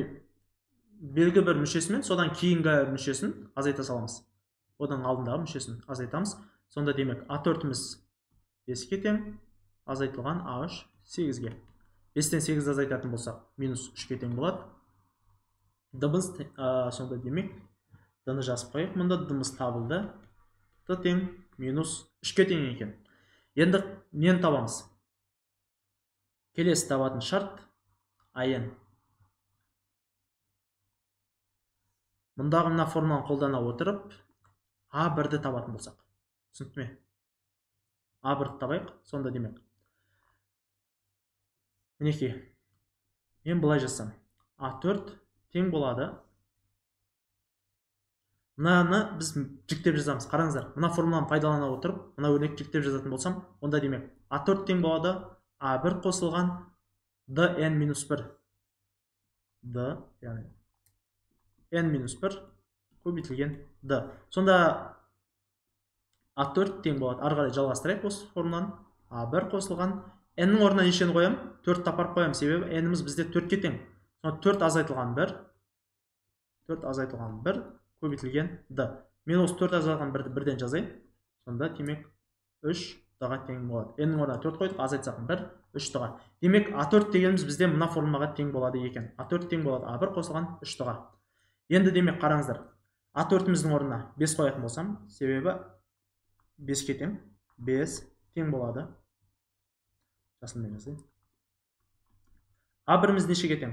белгі бір мүшесімен содан кейінгі мүшесін азайта саламыз. Одан алдындағы мүшесін азайтамыз. Сонда демек А4-іміз 5-ке тең, азайтылған А3 8-ге. 5-тен 8-ді азайтатын болсақ, минус 3-ке тең болады. D-мыз, сонда демек D-ны жазып қояйық. Мұнда D-мыз табылды. D тең минус 3-ке тең екен. Енді нені табамыз? Келесі табатын шарт АН. Мұндағы мына формуланы қолдана отырып А1-ді табатын болсақ. Түсінікті ме? А1-ді табайық. Сонда демек мінекей, мен былай жазсам, А4 тең болады. Мынаны біз жіктеп жазамыз. Қараңыздар, мына формуланы пайдалана отырып, мына өрнекті жіктеп жазатын болсам, онда демек А4 тең болады А1 қосылған Dn минус 1. D, яғни N минус 1 көбейтілген D. Сонда А4 тең болады. Ары қарай жалғастырайық осы формуланы. А1 қосылған N-нің орнына нешені қоямын? 4 апарып қоямын, себебі N-іміз бізде 4-ке тең. Сонда 4 азайтылған 1, 4 азайтылған 1 көбейтілген D. Мен осы 4 азайтылған 1-ді бірден жазайын. Сонда демек 3 D-ға тең болады. N-нің орнына 4 қойдық, азайтсақ 1, 3 D-ға. Демек А4 дегеніміз бізде мына формулаға тең болады екен. А4 тең болады А1 қосылған 3 D-ға. Енді демек қараңыздар, А4-іміздің орнына 5 қоятын болсам, себебі 5-ке тең, 5 тең болады. Жасылмен жазайын. А1-іміз нешеге тең?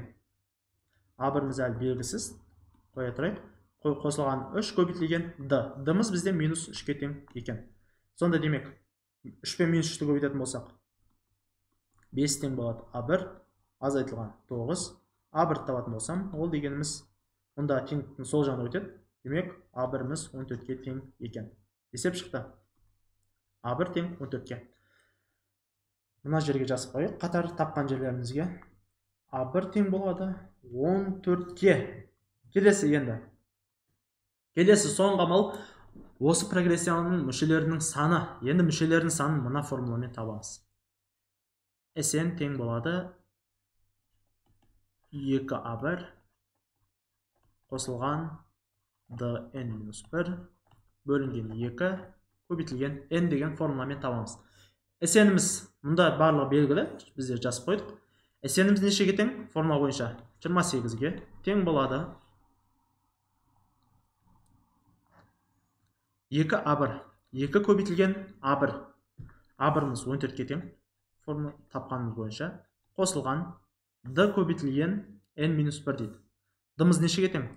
А1-іміз әлі белгісіз. Қоя тұрайық. Қосылған 3 көбейтілген D. D-мыз бізде минус 3-ке тең екен. Сонда демек 3 пен минус 3-ті көбейтетін болсақ, 5 тең болады А1 азайтылған 9. А1 табатын болсам, ол дегеніміз мұнда теңдіктің сол жағына өтеді. Демек А1-іміз 14-ке тең екен. Есеп шықты. А1 тең 14-ке. Мына жерге жазып қояйық қатар тапқан жерлерімізге. А1 тең болады 14-ке. Келесі енді. Келесі соңғы амал осы прогрессияның мүшелерінің саны. Енді мүшелерінің санын мына формуламен табамыз. Sn тең болады 2А1 қосылған Dn минус 1 бөлінген 2 көбейтілген N деген формуламен табамыз. Sn-іміз мұнда барлығы белгілі, біздер жазып қойдық. Sn-іміз нешеге тең? Формула бойынша 28-ге тең болады. 2А1, 2 көбейтілген А1. А1-іміз 14-ке тең, формула тапқанымыз бойынша, қосылған D көбейтілген N минус 1 дейді. D-мыз нешеге тең?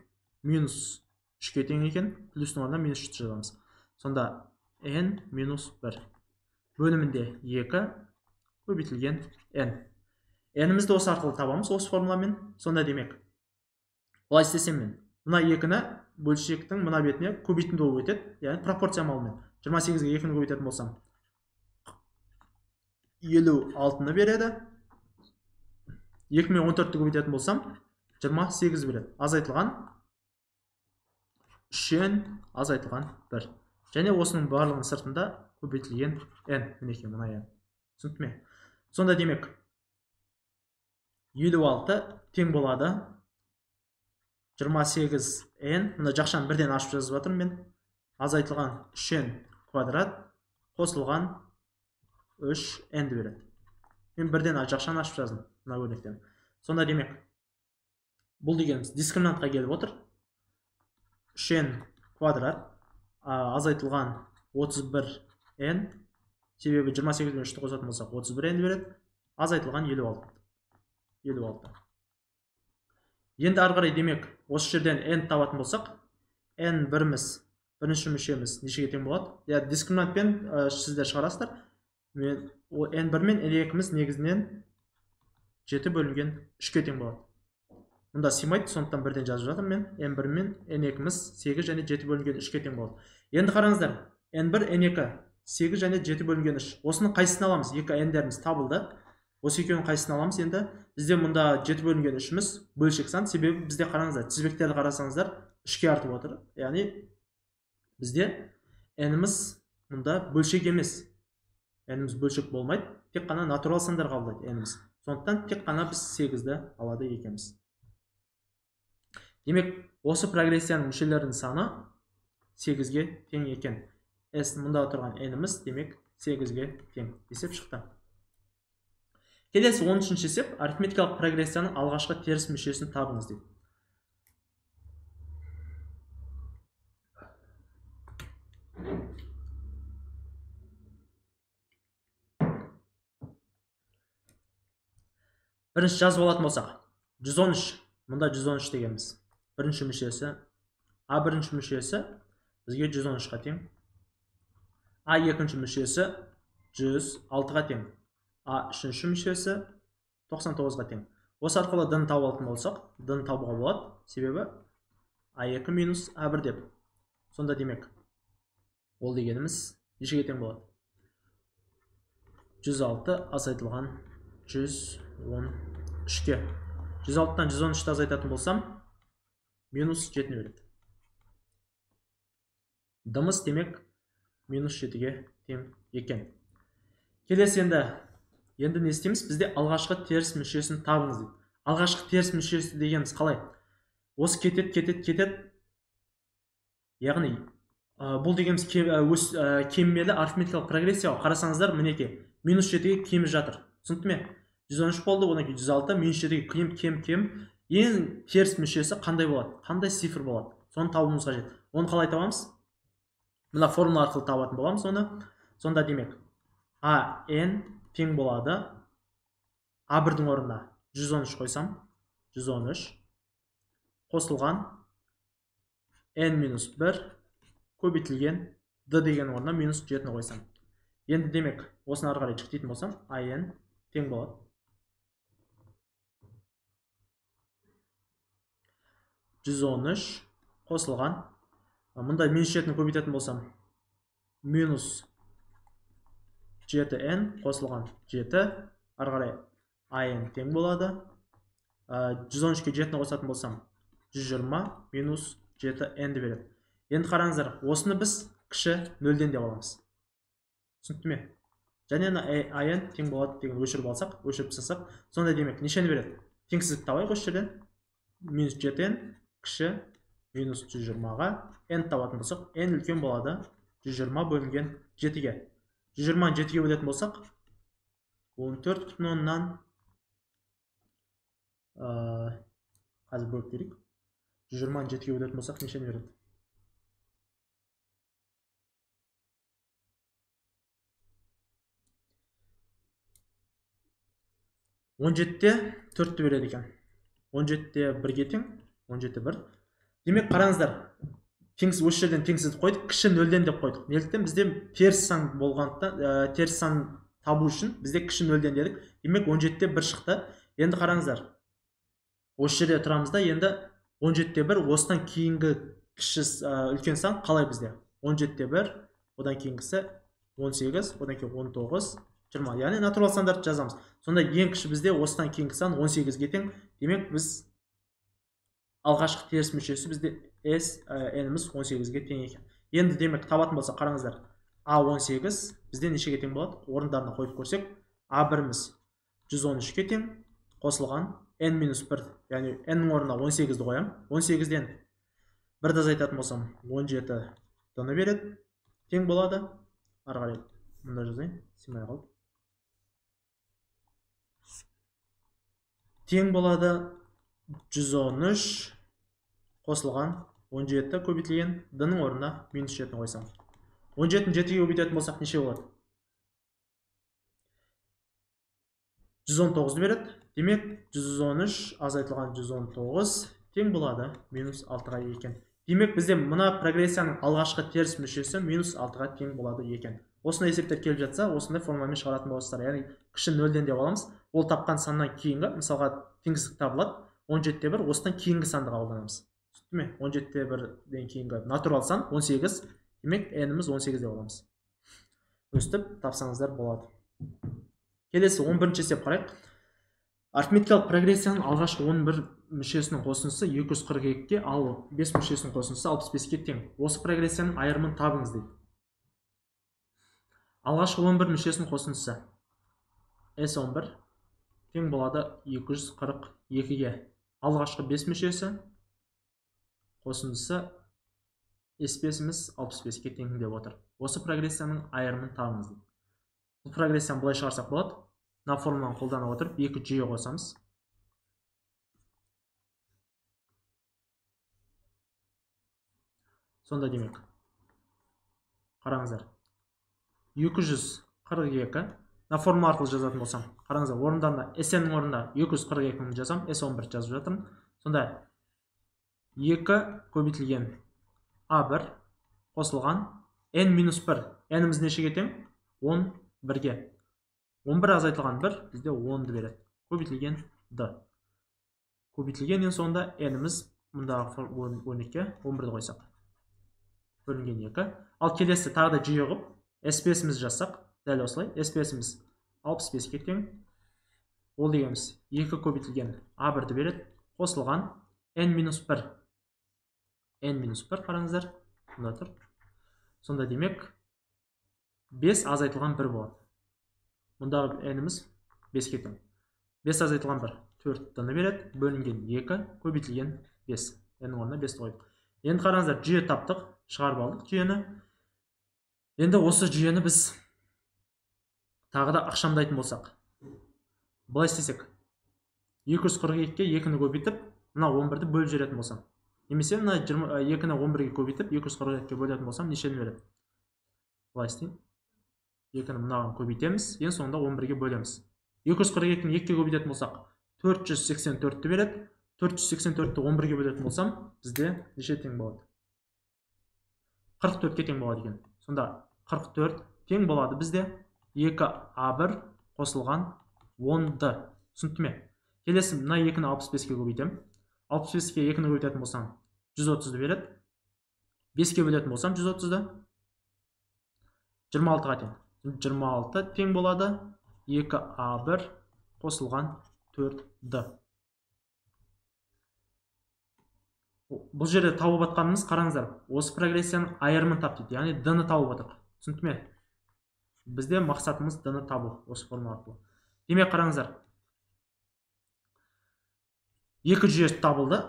Минус 3-ке тең екен, плюстің орнына минус 3 жазамыз. Сонда N минус 1 бөлімінде 2 көбейтілген N. N-імізді осы арқылы табамыз, осы формуламен. Сонда демек, былай істесем мен, мына 2-ні бөлшектің мына бетіне көбейтінді болып өтеді, яғни пропорция амалымен. 28-ге 2-ні көбейтетін болсам, 56-ны береді. 2 мен 14-ті көбейтетін болсам, 28 береді. Азайтылған 3-н азайтылған 1. Және осының барлығының сыртында көбейтілген N, мінекей мына N. Түсінікті ме? Сонда демек 56 тең болады 28N, мына жақшаны бірден ашып жазып жатырмын мен, азайтылған 3N квадрат қосылған 3N-ді береді. Мен бірден жақшаны ашып жаздым мына өрнектен. Сонда демек бұл дегеніміз дискриминантқа келіп отыр. 3N квадрат азайтылған 31N, себебі 28 мен 3-ті қосатын болсақ 31N береді, азайтылған 56. 56. Енді ары қарай демек осы жерден N табатын болсақ, N біріміз Бірінші мүшеміз нешеге тең болады? Я дискриминантпен сіздер шығарасыздар. Мен n1 мен n2-міз негізінен 7 бөлінген 3-ке тең болады. Мұнда сыймайды, сондықтан бірден жазып жатырмын мен. n1 мен n2-міз 8 және 7 бөлінген 3-ке тең болады. Енді қараңыздар, n1, n2 8 және 7 бөлінген 3. Осының қайсысын аламыз? Екі n-деріміз табылды. Осы екеуінің қайсысын аламыз енді? Бізде мұнда 7 бөлінген 3-міз бөлшек сан, себебі бізде қараңыздар, тізбектерді қарасаңыздар 3-ке артып отыр. Яғни бізде n-іміз мұнда бөлшек емес. N-іміз бөлшек болмайды, тек қана натурал сандар қабылдайды n-іміз. Сондықтан тек қана біз 8-ді алады екенбіз. Демек, осы прогрессияның мүшелерінің саны 8-ге тең екен. S мұнда тұрған n-іміз демек 8-ге тең. Есеп шықты. Келесі 13-ші есеп, арифметикалық прогрессияның алғашқы теріс мүшесін табыңыз дейді. Бірінші жазып алатын болсақ, 113, мұнда 113 дегеніміз. Бірінші мүшесі, А бірінші мүшесі бізге 113-қа тең. А екінші мүшесі 106-ға тең. А үшінші мүшесі 99-ға тең. Осы арқылы D-ні тауып алатын болсақ, D-ні табуға болады. Себебі А2 минус А1 деп. Сонда демек, ол дегеніміз нешеге тең болады? 106 азайтылған 113-ке. 106-тан 113-ті азайтатын болсам, минус 7-ні береді. D-мыз демек минус 7-ге тең екен. Келесі енді не істейміз? Бізде алғашқы теріс мүшесін табыңыз дейді. Алғашқы теріс мүшесі дегеніміз қалай? Осы кетеді, кетеді, кетеді. Яғни, бұл дегеніміз кемімелі арифметикалық прогрессия. Қарасаңыздар, мінекей, минус 7-ге кеміп жатыр. Түсінікті ме? 113 болды, одан кейін 106, минус 7-ге кем, кем, кем. Ең теріс мүшесі қандай болады? Қандай цифр болады? Соны табуымыз қажет. Оны қалай табамыз? Мына формула арқылы табатын боламыз оны. Сонда демек, А N тең болады. А1-дің орнына 113 қойсам, 113 қосылған N минус 1 көбейтілген D деген орнына минус 7-ні қойсам. Енді демек, осыны ары қарай жіктейтін болсам, АН тең болады. 113 қосылған, мұнда минус 7-ні көбейтетін болсам, минус 7N қосылған 7, ары қарай АН тең болады. 113-ке 7-ні қосатын болсам, 120 минус 7N-ді береді. Енді қараңыздар, осыны біз кіші 0-ден деп аламыз. Түсінікті ме? Және ана АН тең болады деген өшіріп алсақ, өшіріп тастасақ, сонда демек нешені береді? Теңсіздік табайық осы жерден. Минус 7N кіші минус 120-ға N табатын болсақ, N үлкен болады 120 бөлінген 7-ге. 120-ны 7-ге бөлетін болсақ, 14,9-нан қазір бөліп көрейік. 120-ны 7-ге бөлетін болсақ, нешені береді? 17-те 4-ті береді екен. 17-те 1-ге тең, 17-те 1. Демек, қараңыздар, осы жерден теңсіздік қойдық, кіші 0-ден деп қойдық. Неліктен бізде теріс сан болғандықтан, теріс сан табу үшін бізде кіші 0-ден дедік. Демек, 17-те 1 шықты. Енді қараңыздар, осы жерде тұрамыз да, енді 17-те 1, осыдан кейінгі кіші үлкен сан қалай бізде? 17-те 1, одан кейінгісі 18, одан кейін 19, 20. Яғни натурал сандарды жазамыз. Сонда ең кіші бізде осыдан кейінгі сан 18-ге тең. Демек, біз алғашқы теріс мүшесі бізде S, N-іміз 18-ге тең екен. Енді демек табатын болсақ, қараңыздар, А18 бізде нешеге тең болады? Орындарына қойып көрсек, А1-іміз 113-ке тең, қосылған N минус 1, яғни N-нің орнына 18-ді қоямын. 18-ден 1-ді азайтатын болсам, 17 д-ны береді, тең болады. Ары қарай мұнда жазайын, сыймай қалды. Тең болады 113 қосылған 17 көбейтілген д-ның орнына минус 7-ні қойсам. 17-ні 7-ге көбейтетін болсақ неше болады? 119-ды береді. Демек, 113 азайтылған 119 тең болады минус 6-ға екен. Демек, бізде мына прогрессияның алғашқы теріс мүшесі минус 6-ға тең болады екен. Осындай есептер келіп жатса, осындай формамен шығаратын боласыздар. Яғни кіші 0-ден деп аламыз. Ол тапқан саннан кейінгі, мысалға теңсіздік табылады, 17-те 1, осыдан кейінгі санды қабылданамыз. Түсінді ме? 17-те 1-ден кейінгі натурал сан 18. Демек, n-іміз 18 деп аламыз. Өстіп тапсаңыздар болады. Келесі 11-ші есеп қарайық. Арифметикалық прогрессияның алғашқы 11 мүшесінің қосындысы 242-ге, ал 5 мүшесінің қосындысы 65-ке тең. Осы прогрессияның айырымын табыңыз дейді. Алғашқы 11 мүшесінің қосындысы S11 тең болады 242-ге. Алғашқы 5 мүшесі қосындысы S5-іміз 65-ке тең деп отыр. Осы прогрессияның айырымын табыңыз дейді. Бұл прогрессияны былай шығарсақ болады. Мына формуланы қолдана отырып екі жүйе қосамыз. Сонда демек, қараңыздар, 242, мына формула арқылы жазатын болсам, қараңыздар, орындарына SN-нің орнына 242-ні жазам, S11 жазып жатырмын. Сонда 2 көбейтілген A1 қосылған N минус 1, N-іміз нешеге тең? 11-ге. 11 азайтылған 1 бізде 10-ды береді. Көбейтілген D. Көбейтілген ең соңында N-іміз мұндағы өрнекке 11-ді қойсақ. Бөлінген 2. Ал келесі тағы да жүйе қылып S5-іміз жазсақ, дәл осылай S5-іміз 65-ке тең. Ол дегеніміз 2 көбейтілген A1-ді береді. Қосылған N минус 1. N минус 1 қараңыздар, мұнда тұр. Сонда демек 5 азайтылған 1 болады. Мұндағы n-іміз 5-ке тең. 5 азайтылған 1, 4-ні береді, бөлінген 2, көбейтілген 5. N-нің орнына 5-ті қойдық. Енді қараңыздар, жүйе таптық, шығарып алдық жүйені. Енді осы жүйені біз тағы да ықшамдайтын болсақ. Былай істесек, 242-ге 2-ні көбейтіп, мына 11-ді бөліп жіберетін болсам. Немесе мына 2-ні 11-ге көбейтіп, 242-ге бөлетін болсам, нешені береді? Былай істейін. 2-ні мынаған көбейтеміз, ең соңында 11-ге бөлеміз. 242-ні 2-ге көбейтетін болсақ, 484-ті береді. 484-ті 11-ге бөлетін болсам, бізде неше тең болады? 44-ке тең болады екен. Сонда 44 тең болады бізде 2А1 қосылған 10-ды. Түсінікті ме? Келесі мына 2-ні 65-ке көбейтемін. 65-ке 2-ні көбейтетін болсам, 130-ды береді. 5-ке бөлетін болсам, 130-ды 26-ға тең. 26 тең болады 2А1 қосылған 4D. Бұл жерде тауып атқанымыз, қараңыздар, осы прогрессияның айырымын тап дейді, яғни D-ны тауып отырық. Түсінікті ме? Бізде мақсатымыз D-ны табу осы формула арқылы. Демек, қараңыздар, екі жүйе табылды.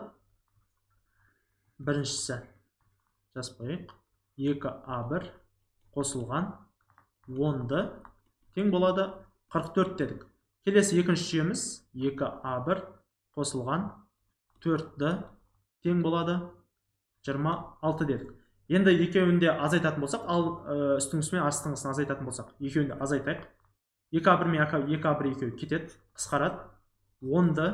Біріншісі жазып қояйық, 2А1 қосылған 10-ды тең болады 44 дедік. Келесі екінші жүйеміз 2А1 қосылған 4-ді тең болады 26 дедік. Енді екеуін де азайтатын болсақ, ал үстіңгісі мен астыңғысын азайтатын болсақ, екеуін де азайтайық. 2А1 мен 2А1 екеуі кетеді, қысқарады. 10-ды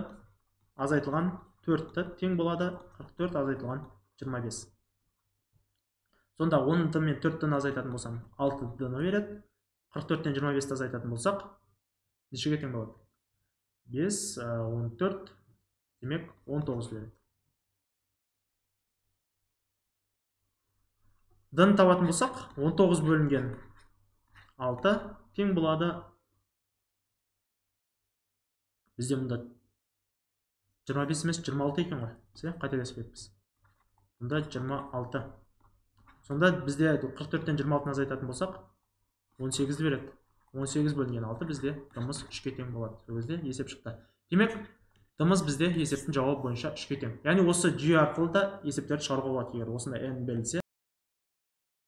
азайтылған 4-ті тең болады 44 азайтылған 25. Сонда 10-ды мен 4-ті азайтатын болсам, 6-ны береді. 44-тен 25-ті азайтатын болсақ, нешеге тең болады? 5, 14, демек 19 береді. D-ны табатын болсақ, 19 бөлінген 6 тең болады. Бізде мұнда 25 емес, 26 екен ғой. Біз қателесіп кетіппіз. Мұнда 26. Сонда бізде 44-тен 26-ны азайтатын болсақ, 18-ді береді. 18 бөлінген 6 бізде D-мыз 3-ке тең болады. Сол кезде есеп шықты. Демек, D-мыз бізде есептің жауабы бойынша 3-ке тең. Яғни осы жүйе арқылы да есептерді шығаруға болады, егер осындай n берілсе.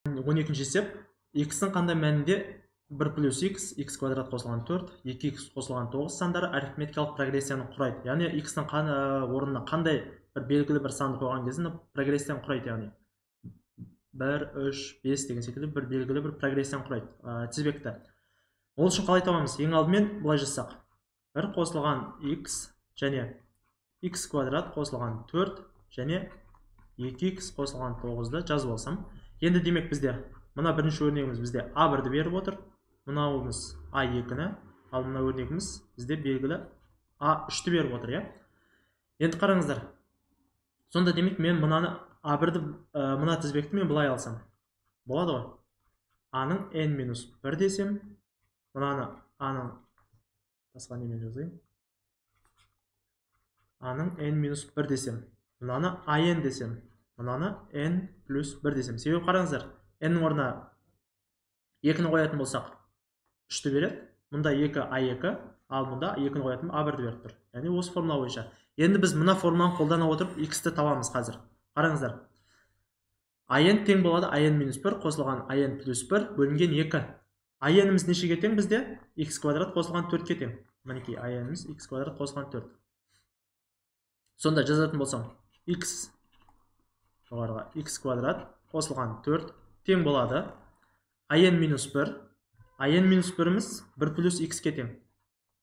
12-ші есеп, x-ің қандай мәнінде 1 плюс x, x квадрат қосылған 4, 2x қосылған 9 сандары арифметикалық прогрессияны құрайды. Яғни x-ның орнына қандай бір белгілі бір санды қойған кезде прогрессияны құрайды, яғни 1, 3, 5 деген секілді бір белгілі бір прогрессияны құрайды, тізбекті. Ол үшін қалай табамыз? Ең алдымен былай жазсақ. 1 қосылған x және x квадрат қосылған 4 және 2х қосылған 9-ды жазып алсам. Енді демек бізде мына бірінші өрнегіміз бізде А1-ді беріп отыр. Мынауымыз А2-ні, ал мына өрнегіміз бізде белгілі А3-ті беріп отыр, иә. Енді қараңыздар. Сонда демек мен мынаны А1-ді, мына тізбекті мен былай алсам болады ғой. А-ның n минус 1 десем, мынаны А-ның басқа немен жазайын? А-ның n минус 1 десем, мынаны АН десем, мынаны n плюс 1 десем. Себебі қараңыздар, n-нің орнына 2-ні қоятын болсақ 3-ті береді. Мұнда 2 А2, ал мұнда 2-ні қоятын А1-ді беріп тұр. Яғни осы формула бойынша. Енді біз мына формуланы қолдана отырып x-ті табамыз қазір. Қараңыздар. АН тең болады АН минус 1 қосылған АН плюс 1 бөлінген 2. АН-іміз нешеге тең бізде? X квадрат қосылған 4-ке тең. Мінекей АН-іміз x квадрат қосылған 4. Сонда жазатын болсам, x жоғарыға x квадрат қосылған 4 тең болады АН минус 1. АН минус 1-іміз 1 плюс x-ке тең.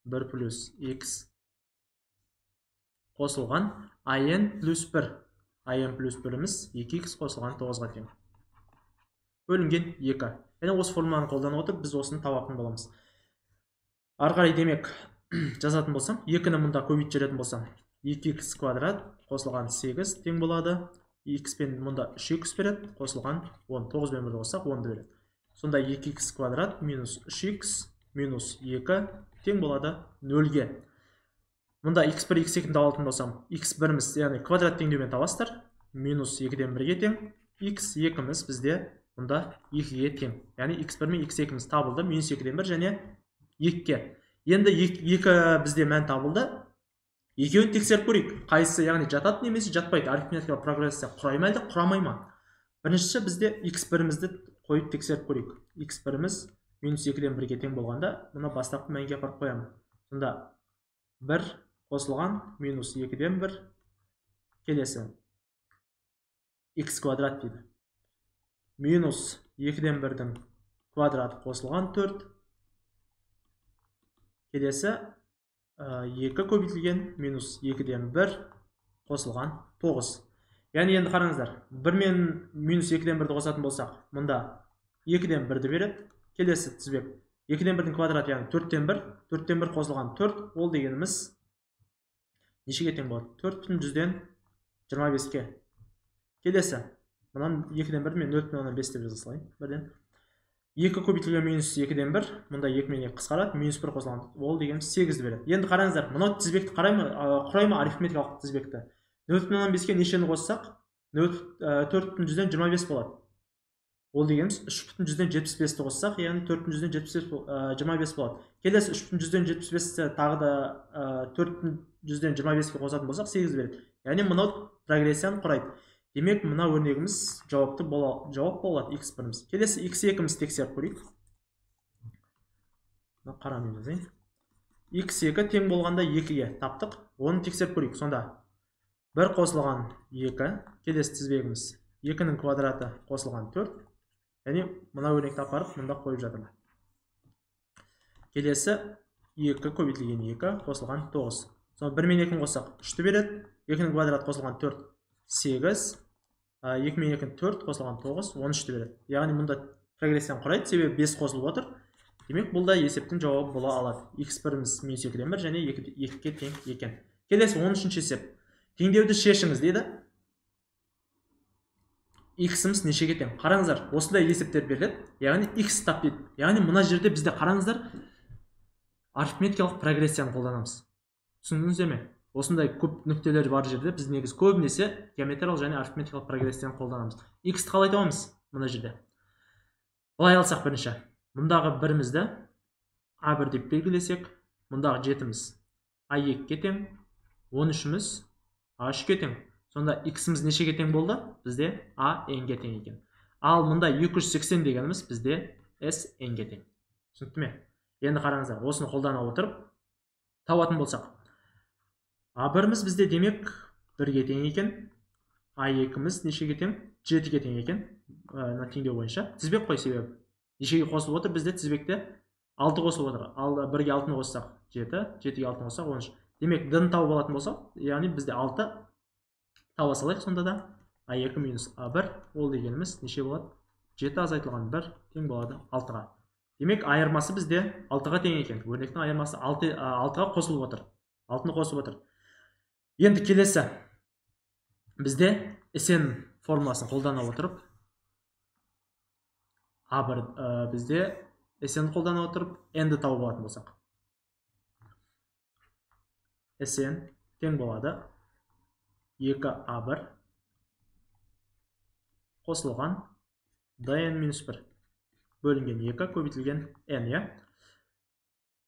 1 плюс x қосылған АН плюс 1. АН плюс 1-іміз 2х қосылған 9-ға тең. Бөлінген 2. Яғни осы формуланы қолдана отырып біз осыны табатын боламыз. Ары қарай демек жазатын болсам, 2-ні мұнда көбейтіп жіберетін болсам, 2х квадрат қосылған 8 тең болады. X пен мұнда 3х береді, қосылған 10. 9 бен 1-ді қоссақ 10-ды береді. Сонда 2х квадрат минус 3х минус 2 тең болады 0-ге. Мұнда x1, x2-ні табатын болсам, x1-міз, яғни квадрат теңдеумен табасыздар, минус 2-ден 1-ге тең, x2-міз бізде мұнда 2-ге тең. Яғни x1 мен x2-міз табылды, минус 2-ден 1 және 2-ге. Енді 2 бізде мән табылды. Екеуін тексеріп көрейік. Қайсысы, яғни жатады немесе жатпайды. Арифметикалық прогрессия құрай ма әлде құрамай ма? Біріншісі бізде x1-мізді қойып тексеріп көрейік. x1-міз минус 2-ден 1-ге тең болғанда, мұны бастапқы мәнге апарып қоямын. Сонда 1 қосылған минус 2-ден 1 келесі x квадрат дейді. Минус 2-ден 1-дің квадраты қосылған 4. Келесі 2 көбейтілген минус 2-ден 1 қосылған 9. Яғни енді қараңыздар, 1 мен минус 2-ден 1-ді қосатын болсақ, мұнда 2-ден 1-ді береді. Келесі тізбек 2-ден 1-дің квадраты, яғни 4-тен 1, 4-тен 1 қосылған 4, ол дегеніміз нешеге тең болады? 4,25-ке. Келесі, мынан 2-ден 1 мен 0,5 деп жаза салайын бірден. 2 көбейтілген минус 2-ден 1, мұнда 2 мен 2 қысқарады, минус 1 қосылған, ол дегеніміз 8-ді береді. Енді қараңыздар, мынау тізбекті қарай ма, құрай ма арифметикалық тізбекті? 0,5-ке нешені қоссақ, 4,25 болады. Ол дегеніміз 3,75-ті қоссақ, яғни 4,25 болады. Келесі 3,75-ті тағы да 4,25-ке қосатын болсақ, 8 береді. Яғни мынау прогрессияны құрайды. Демек, мына өрнегіміз жауап болады x1-міз. Келесі x2-міз тексеріп көрейік. Мына қарамен жазайын. x2 тең болғанда 2-ге таптық. Оны тексеріп көрейік. Сонда 1 қосылған 2, келесі тізбегіміз 2-нің квадраты қосылған 4. Яғни мына өрнекті апарып мұнда қойып жатырмын. Келесі 2 көбейтілген 2 қосылған 9. Сонда 1 мен 2-ні қоссақ 3-ті береді. 2-нің квадраты қосылған 4, 8. 2 мен 2 4 қосылған 9, 13-ті береді. Яғни мұнда прогрессияны құрайды, себебі 5 қосылып отыр. Демек, бұл да есептің жауабы бола алады. x1-міз минус 2-ден 1 және 2-ге тең екен. Келесі 13-ші есеп. Теңдеуді шешіңіз дейді. X-іміз нешеге тең? Қараңыздар, осындай есептер беріледі. Яғни x тап дейді. Яғни мына жерде бізде қараңыздар, арифметикалық прогрессияны қолданамыз. Түсіндіңіздер ме? Осындай көп нүктелер бар жерде біз негізі көбінесе геометриялық және арифметикалық прогрессияны қолданамыз. X-ті қалай табамыз мына жерде? Былай алсақ бірінші. Мұндағы бірімізді А1 деп белгілесек, мұндағы жетіміз А2-ге тең, 13-іміз А3-ге тең. Сонда x-іміз нешеге тең болды? Бізде А-н-ге тең екен. Ал мұнда 280 дегеніміз бізде S-н-ге тең. Түсінікті ме? Енді қараңыздар, осыны қолдана отырып табатын болсақ, А1-іміз бізде демек 1-ге тең екен, А2-міз нешеге тең? 7-ге тең екен. Мына теңдеу бойынша тізбек қой, себебі нешеге қосылып отыр? Бізде тізбекте 6 қосылып отыр. Ал 1-ге 6-ны қоссақ 7, 7-ге 6-ны қоссақ 13. Демек, д-ны тауып алатын болсақ, яғни бізде 6 таба салайық сонда да. А2 минус А1, ол дегеніміз неше болады? 7 азайтылған 1 тең болады 6-ға. Демек, айырмасы бізде 6-ға тең екен. Өрнектің айырмасы 6-ға қосылып отыр. 6-ны қосып отыр. Енді келесі бізде Sn формуласын қолдана отырып, А1 бізде Sn қолдана отырып, N-ді тауып алатын болсақ. Sn тең болады 2А1 қосылған dn минус 1 бөлінген 2 көбейтілген n, иә.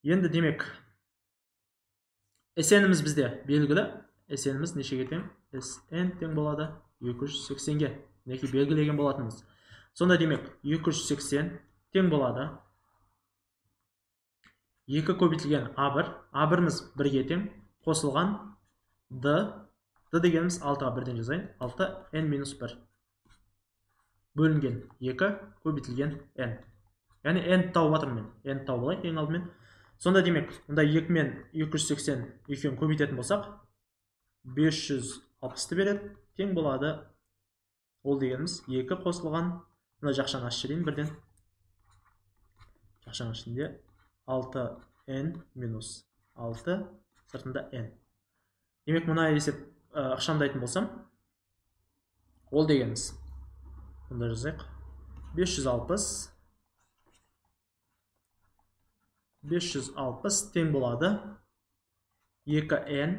Енді демек Sn-іміз бізде белгілі. Sn-іміз нешеге тең? Sn тең болады 280-ге. Мінекей белгілеген болатынбыз. Сонда демек 280 тең болады 2 көбейтілген А1, А1-іміз 1-ге тең, қосылған D, D дегеніміз 6-ға бірден жазайын, 6 n минус 1 бөлінген 2 көбейтілген n. Яғни n тауып жатырмын мен. N тауып алайық ең алдымен. Сонда демек, мұнда 2 мен 280 екеуін көбейтетін болсақ, 560-ты береді, тең болады. Ол дегеніміз 2 қосылған, мына жақшаны ашып жіберейін бірден. Жақшаның ішінде 6n минус 6 сыртында n. Демек, мына есеп ықшамдайтын болсам, ол дегеніміз, мұнда жазайық, 560 тең болады 2n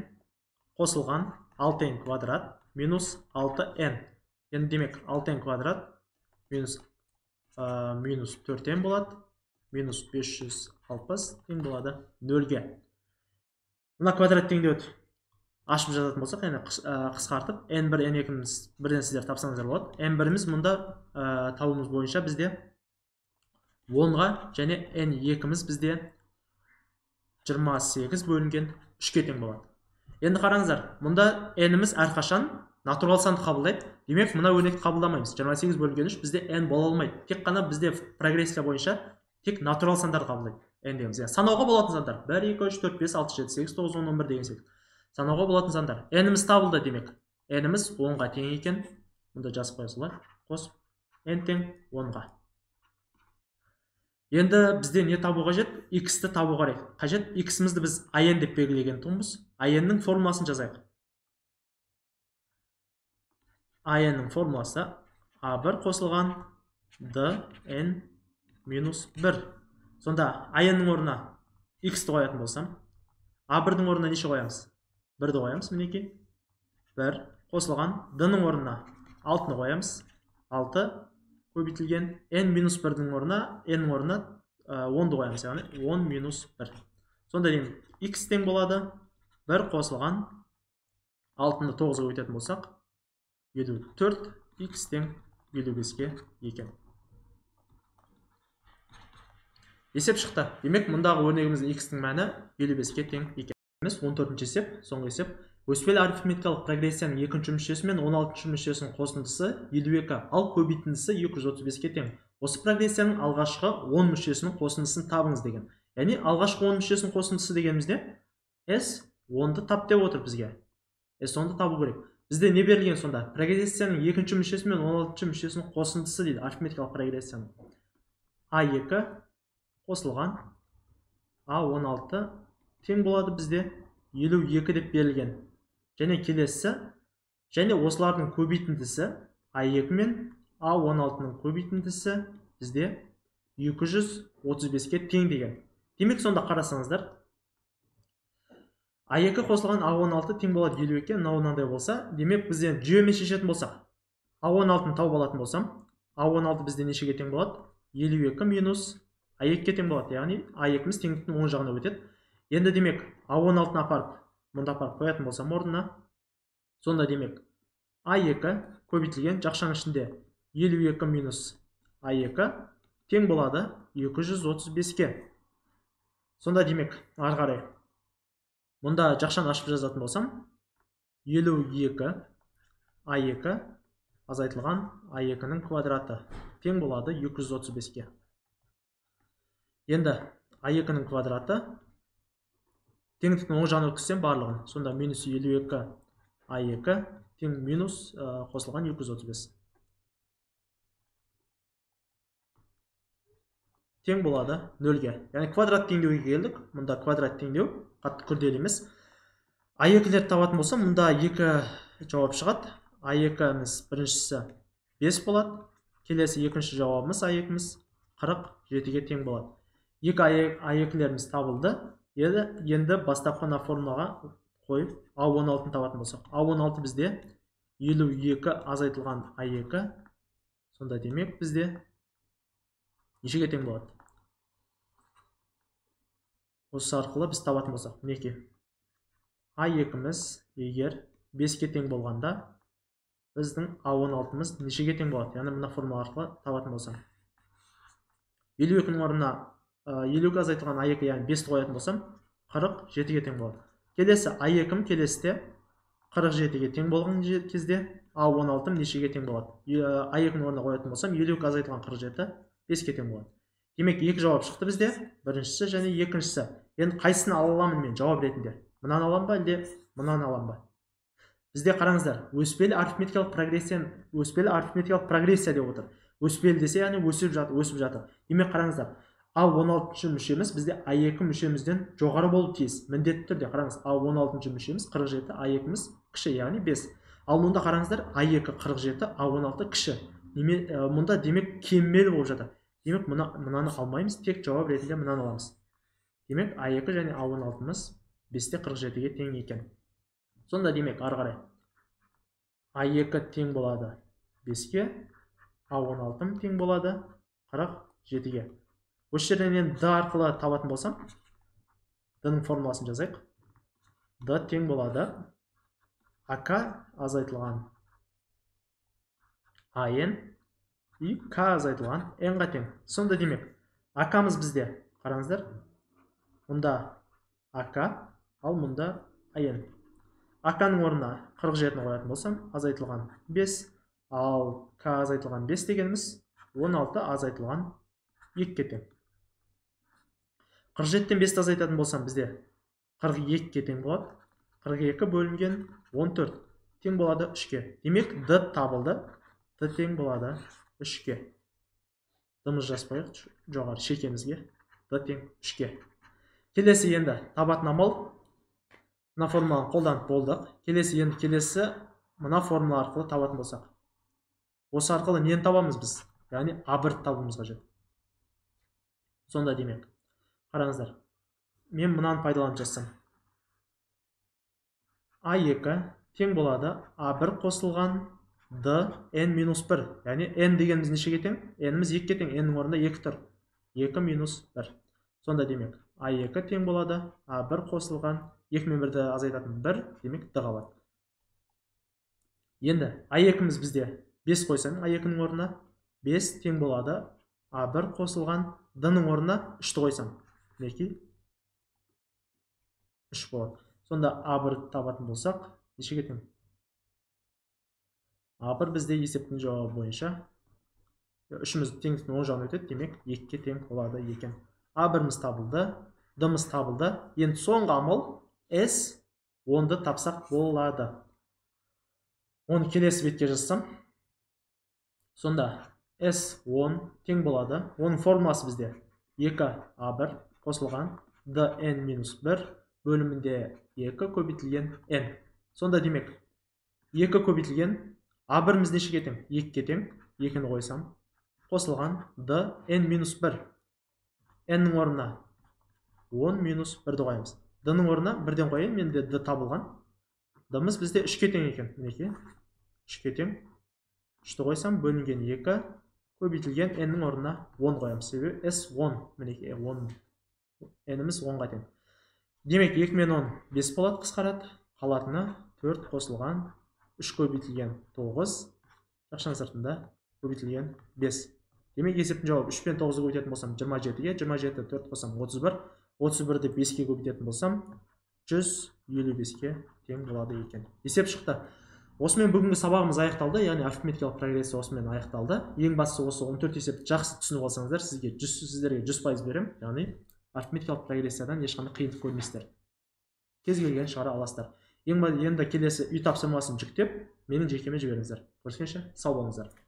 қосылған 6n квадрат минус 6n. Енді демек 6n квадрат минус 4n болады, минус 560 тең болады 0-ге. Мына квадрат теңдеуді ашып жазатын болсақ, яғни қысқартып, n1, n2-міз бірден сіздер тапсаңыздар болады. n1-іміз мұнда табуымыз бойынша бізде 10-ға және n2-міз бізде 28 бөлінген 3-ке тең болады. Енді қараңыздар, мұнда n-іміз әрқашан натурал санды қабылдайды. Демек, мына өрнекті қабылдамаймыз. 28 бөлінген 3 бізде n бола алмайды. Тек қана бізде прогрессия бойынша тек натурал сандарды қабылдайды. N дегеніміз, яғни санауға болатын сандар. 1, 2, 3, 4, 5, 6, 7, 8, 9, 10, 11 деген секілді. Санауға болатын сандар. N-іміз табылды демек. N-іміз 10-ға тең екен. Мұнда жазып қоя салайық. Қосып N тең 10-ға. Енді бізде не табу қажет? X-ті табу қажет. X-імізді біз AN деп белгілеген тұғынбыз. AN-нің формуласын жазайық. AN-нің формуласы A1 қосылған DN минус 1. Сонда AN-нің орнына X-ті қоятын болсам, A1-дің орнына неше қоямыз? 1-ді қоямыз, мінекей. 1 қосылған D-ның орнына 6-ны қоямыз. 6 көбейтілген n минус 1-дің орнына, n-нің орнына 10-ды қоямыз, яғни 10 минус 1. Сонда деймін, x тең болады 1 қосылған 6-ны 9-ға көбейтетін болсақ, 54, x тең 55-ке екен. Есеп шықты. Демек, мұндағы өрнегіміздің x-тің мәні 55-ке тең екен. 14-ші есеп, соңғы есеп. Өспелі арифметикалық прогрессияның екінші мүшесі мен 16-шы мүшесінің қосындысы 52, ал көбейтіндісі 235-ке тең. Осы прогрессияның алғашқы 10 мүшесінің қосындысын табыңыз деген. Яғни алғашқы 10 мүшесінің қосындысы дегенімізде S10-ды тап деп отыр бізге. S10-ды табу керек. Бізде не берілген сонда? Прогрессияның екінші мүшесі мен 16-шы мүшесінің қосындысы дейді, арифметикалық прогрессияның. А2 қосылған А16 тең болады бізде 52 деп берілген. Және келесі, және осылардың көбейтіндісі А2 мен А16-ның көбейтіндісі бізде 235-ке тең деген. Демек, сонда қарасаңыздар, А2 қосылған А16 тең болады 52-ке, мынау мынандай болса, демек бізден жүйемен шешетін болсақ, А16-ны тауып алатын болсам, А16 бізде нешеге тең болады? 52 минус А2-ге тең болады, яғни А2-міз теңдіктің оң жағына өтеді. Енді демек А16-ны апарып, мұнда апарып қоятын болсам орнына, сонда демек А2 көбейтілген жақшаның ішінде 52 минус А2 тең болады 235-ке. Сонда демек ары қарай мұнда жақшаны ашып жазатын болсам, 52 А2 азайтылған А2-нің квадраты тең болады 235-ке. Енді А2-нің квадраты теңдіктің оң жағына өткізсем барлығын, сонда минус 52 А2 Тең минус қосылған 235. Тең болады 0-ге. Яғни квадрат теңдеуге келдік. Мұнда квадрат теңдеу қатты күрделі емес. А2-лерді табатын болсам, мұнда екі жауап шығады. А2-міз біріншісі 5 болады. Келесі екінші жауабымыз А2-міз 47-ге тең болады. Екі А2-леріміз табылды. Енді бастапқы мына формулаға қойып А16-ны табатын болсақ, А16 бізде 52 азайтылған А2. Сонда демек бізде нешеге тең болады? Осы арқылы біз табатын болсақ, мінекей А2-міз егер 5-ке тең болғанда біздің А16-мыз нешеге тең болады? Яғни мына формула арқылы табатын болсам, 52-нің орнына 52 азайтылған А2, яғни 5-ті қоятын болсам, 47-ге тең болады. Келесі А2-м келесіде 47-ге тең болған кезде А16-м нешеге тең болады? А2-нің орнына қоятын болсам, 52 азайтылған 47 5-ке тең болады. Демек, екі жауап шықты бізде, біріншісі және екіншісі. Енді қайсысын ала аламын мен жауап ретінде? Мынаны аламын ба, әлде мынаны аламын ба? Бізде қараңыздар, өспелі арифметикалық прогрессия, өспелі арифметикалық прогрессия деп отыр. Өспелі десе, яғни өсіп жатыр, өсіп жатыр. Демек, қараңыздар, А16 мүшеміз бізде А2 мүшемізден жоғары болуы тиіс. Міндетті түрде қараңыз, А16 мүшеміз 47, А2-міз кіші, яғни 5. Ал мұнда қараңыздар, А2 47, А16 кіші. Мұнда демек кемімелі болып жатыр. Демек, мынаны алмаймыз, тек жауап ретінде мынаны аламыз. Демек, А2 және А16-мыз 5-те 47-ге тең екен. Сонда демек, ары қарай А2 тең болады 5-ке, А16 тең болады 47-ге. Осы жерден енді D арқылы табатын болсам, D-ның формуласын жазайық. D тең болады АК азайтылған АН и К азайтылған N-ға тең. Сонда демек, АК-мыз бізде, қараңыздар, мұнда АК, ал мұнда АН. АК-ның орнына 47-ні қоятын болсам, азайтылған 5, ал К азайтылған 5 дегеніміз 16 азайтылған 2-ге тең. 47-тен 5-ті азайтатын болсам, бізде 42-ге тең болады. 42 бөлінген 14 тең болады 3-ке. Демек, D табылды. D тең болады 3-ке. D-мыз жазбайық жоғары шекемізге. D тең 3-ке. Келесі енді табатын амал, мына формуланы қолданып болдық. Келесі енді келесі мына формула арқылы табатын болсақ. Осы арқылы нені табамыз біз? Яғни А1 табуымыз қажет. Сонда демек, қараңыздар, мен мынаны пайдаланып жазсам, А2 тең болады А1 қосылған D N минус 1. Яғни N дегеніміз нешеге тең? N-іміз 2-ге тең, N-нің орнында 2 тұр. 2 минус 1. Сонда демек, А2 тең болады А1 қосылған 2 мен 1-ді азайтатын 1, демек D қалады. Енді А2-міз бізде 5 қойсам, А2-нің орнына 5 тең болады А1 қосылған D-ның орнына 3-ті қойсам, мінекей 3 болады. Сонда А1 табатын болсақ, нешеге тең? А1 бізде есептің жауабы бойынша үшіміз теңдіктің оң жағына өтеді, демек 2-ге тең болады екен. А1-міз табылды, D-міз табылды. Енді соңғы амал S 10-ды тапсақ болады. Оны келесі бетке жазсам, сонда S 10 тең болады. Оның формуласы бізде 2А1 қосылған DN минус 1 бөлімінде 2 көбейтілген N. Сонда демек 2 көбейтілген А1-міз нешеге тең? 2-ге тең. 2-ні қойсам, қосылған D N минус 1. N-нің орнына 10 минус 1-ді қоямыз. D-ның орнына 1-ден қояйын, менде D табылған. D-міз бізде 3-ке тең екен. Мінекей 3-ке тең. 3-ті қойсам, бөлінген 2 көбейтілген N-нің орнына 10 қоямыз. Себебі S 10, мінекей 10. N-іміз 10-ға тең. Демек 2 мен 10 5 болады, қысқарады. Қалатыны 4 қосылған 3 көбейтілген 9, жақшаның сыртында көбейтілген 5. Демек есептің жауабы 3 пен 9-ды көбейтетін болсам 27-ге, 27 4 қосам 31, 31-ді 5-ке көбейтетін болсам 155-ке тең болады екен. Есеп шықты. Осымен бүгінгі сабағымыз аяқталды, яғни арифметикалық прогрессия осымен аяқталды. Ең бастысы осы 14 есепті жақсы түсініп алсаңыздар, сіздерге 100% беремін, яғни арифметикалық прогрессиядан ешқандай қиындық көрмейсіздер. Кез келген шығара аласыздар. Енді келесі үй тапсырмасын жүктеп, Менің жекеме жіберіңіздер. Көріскенше, сау болыңыздар.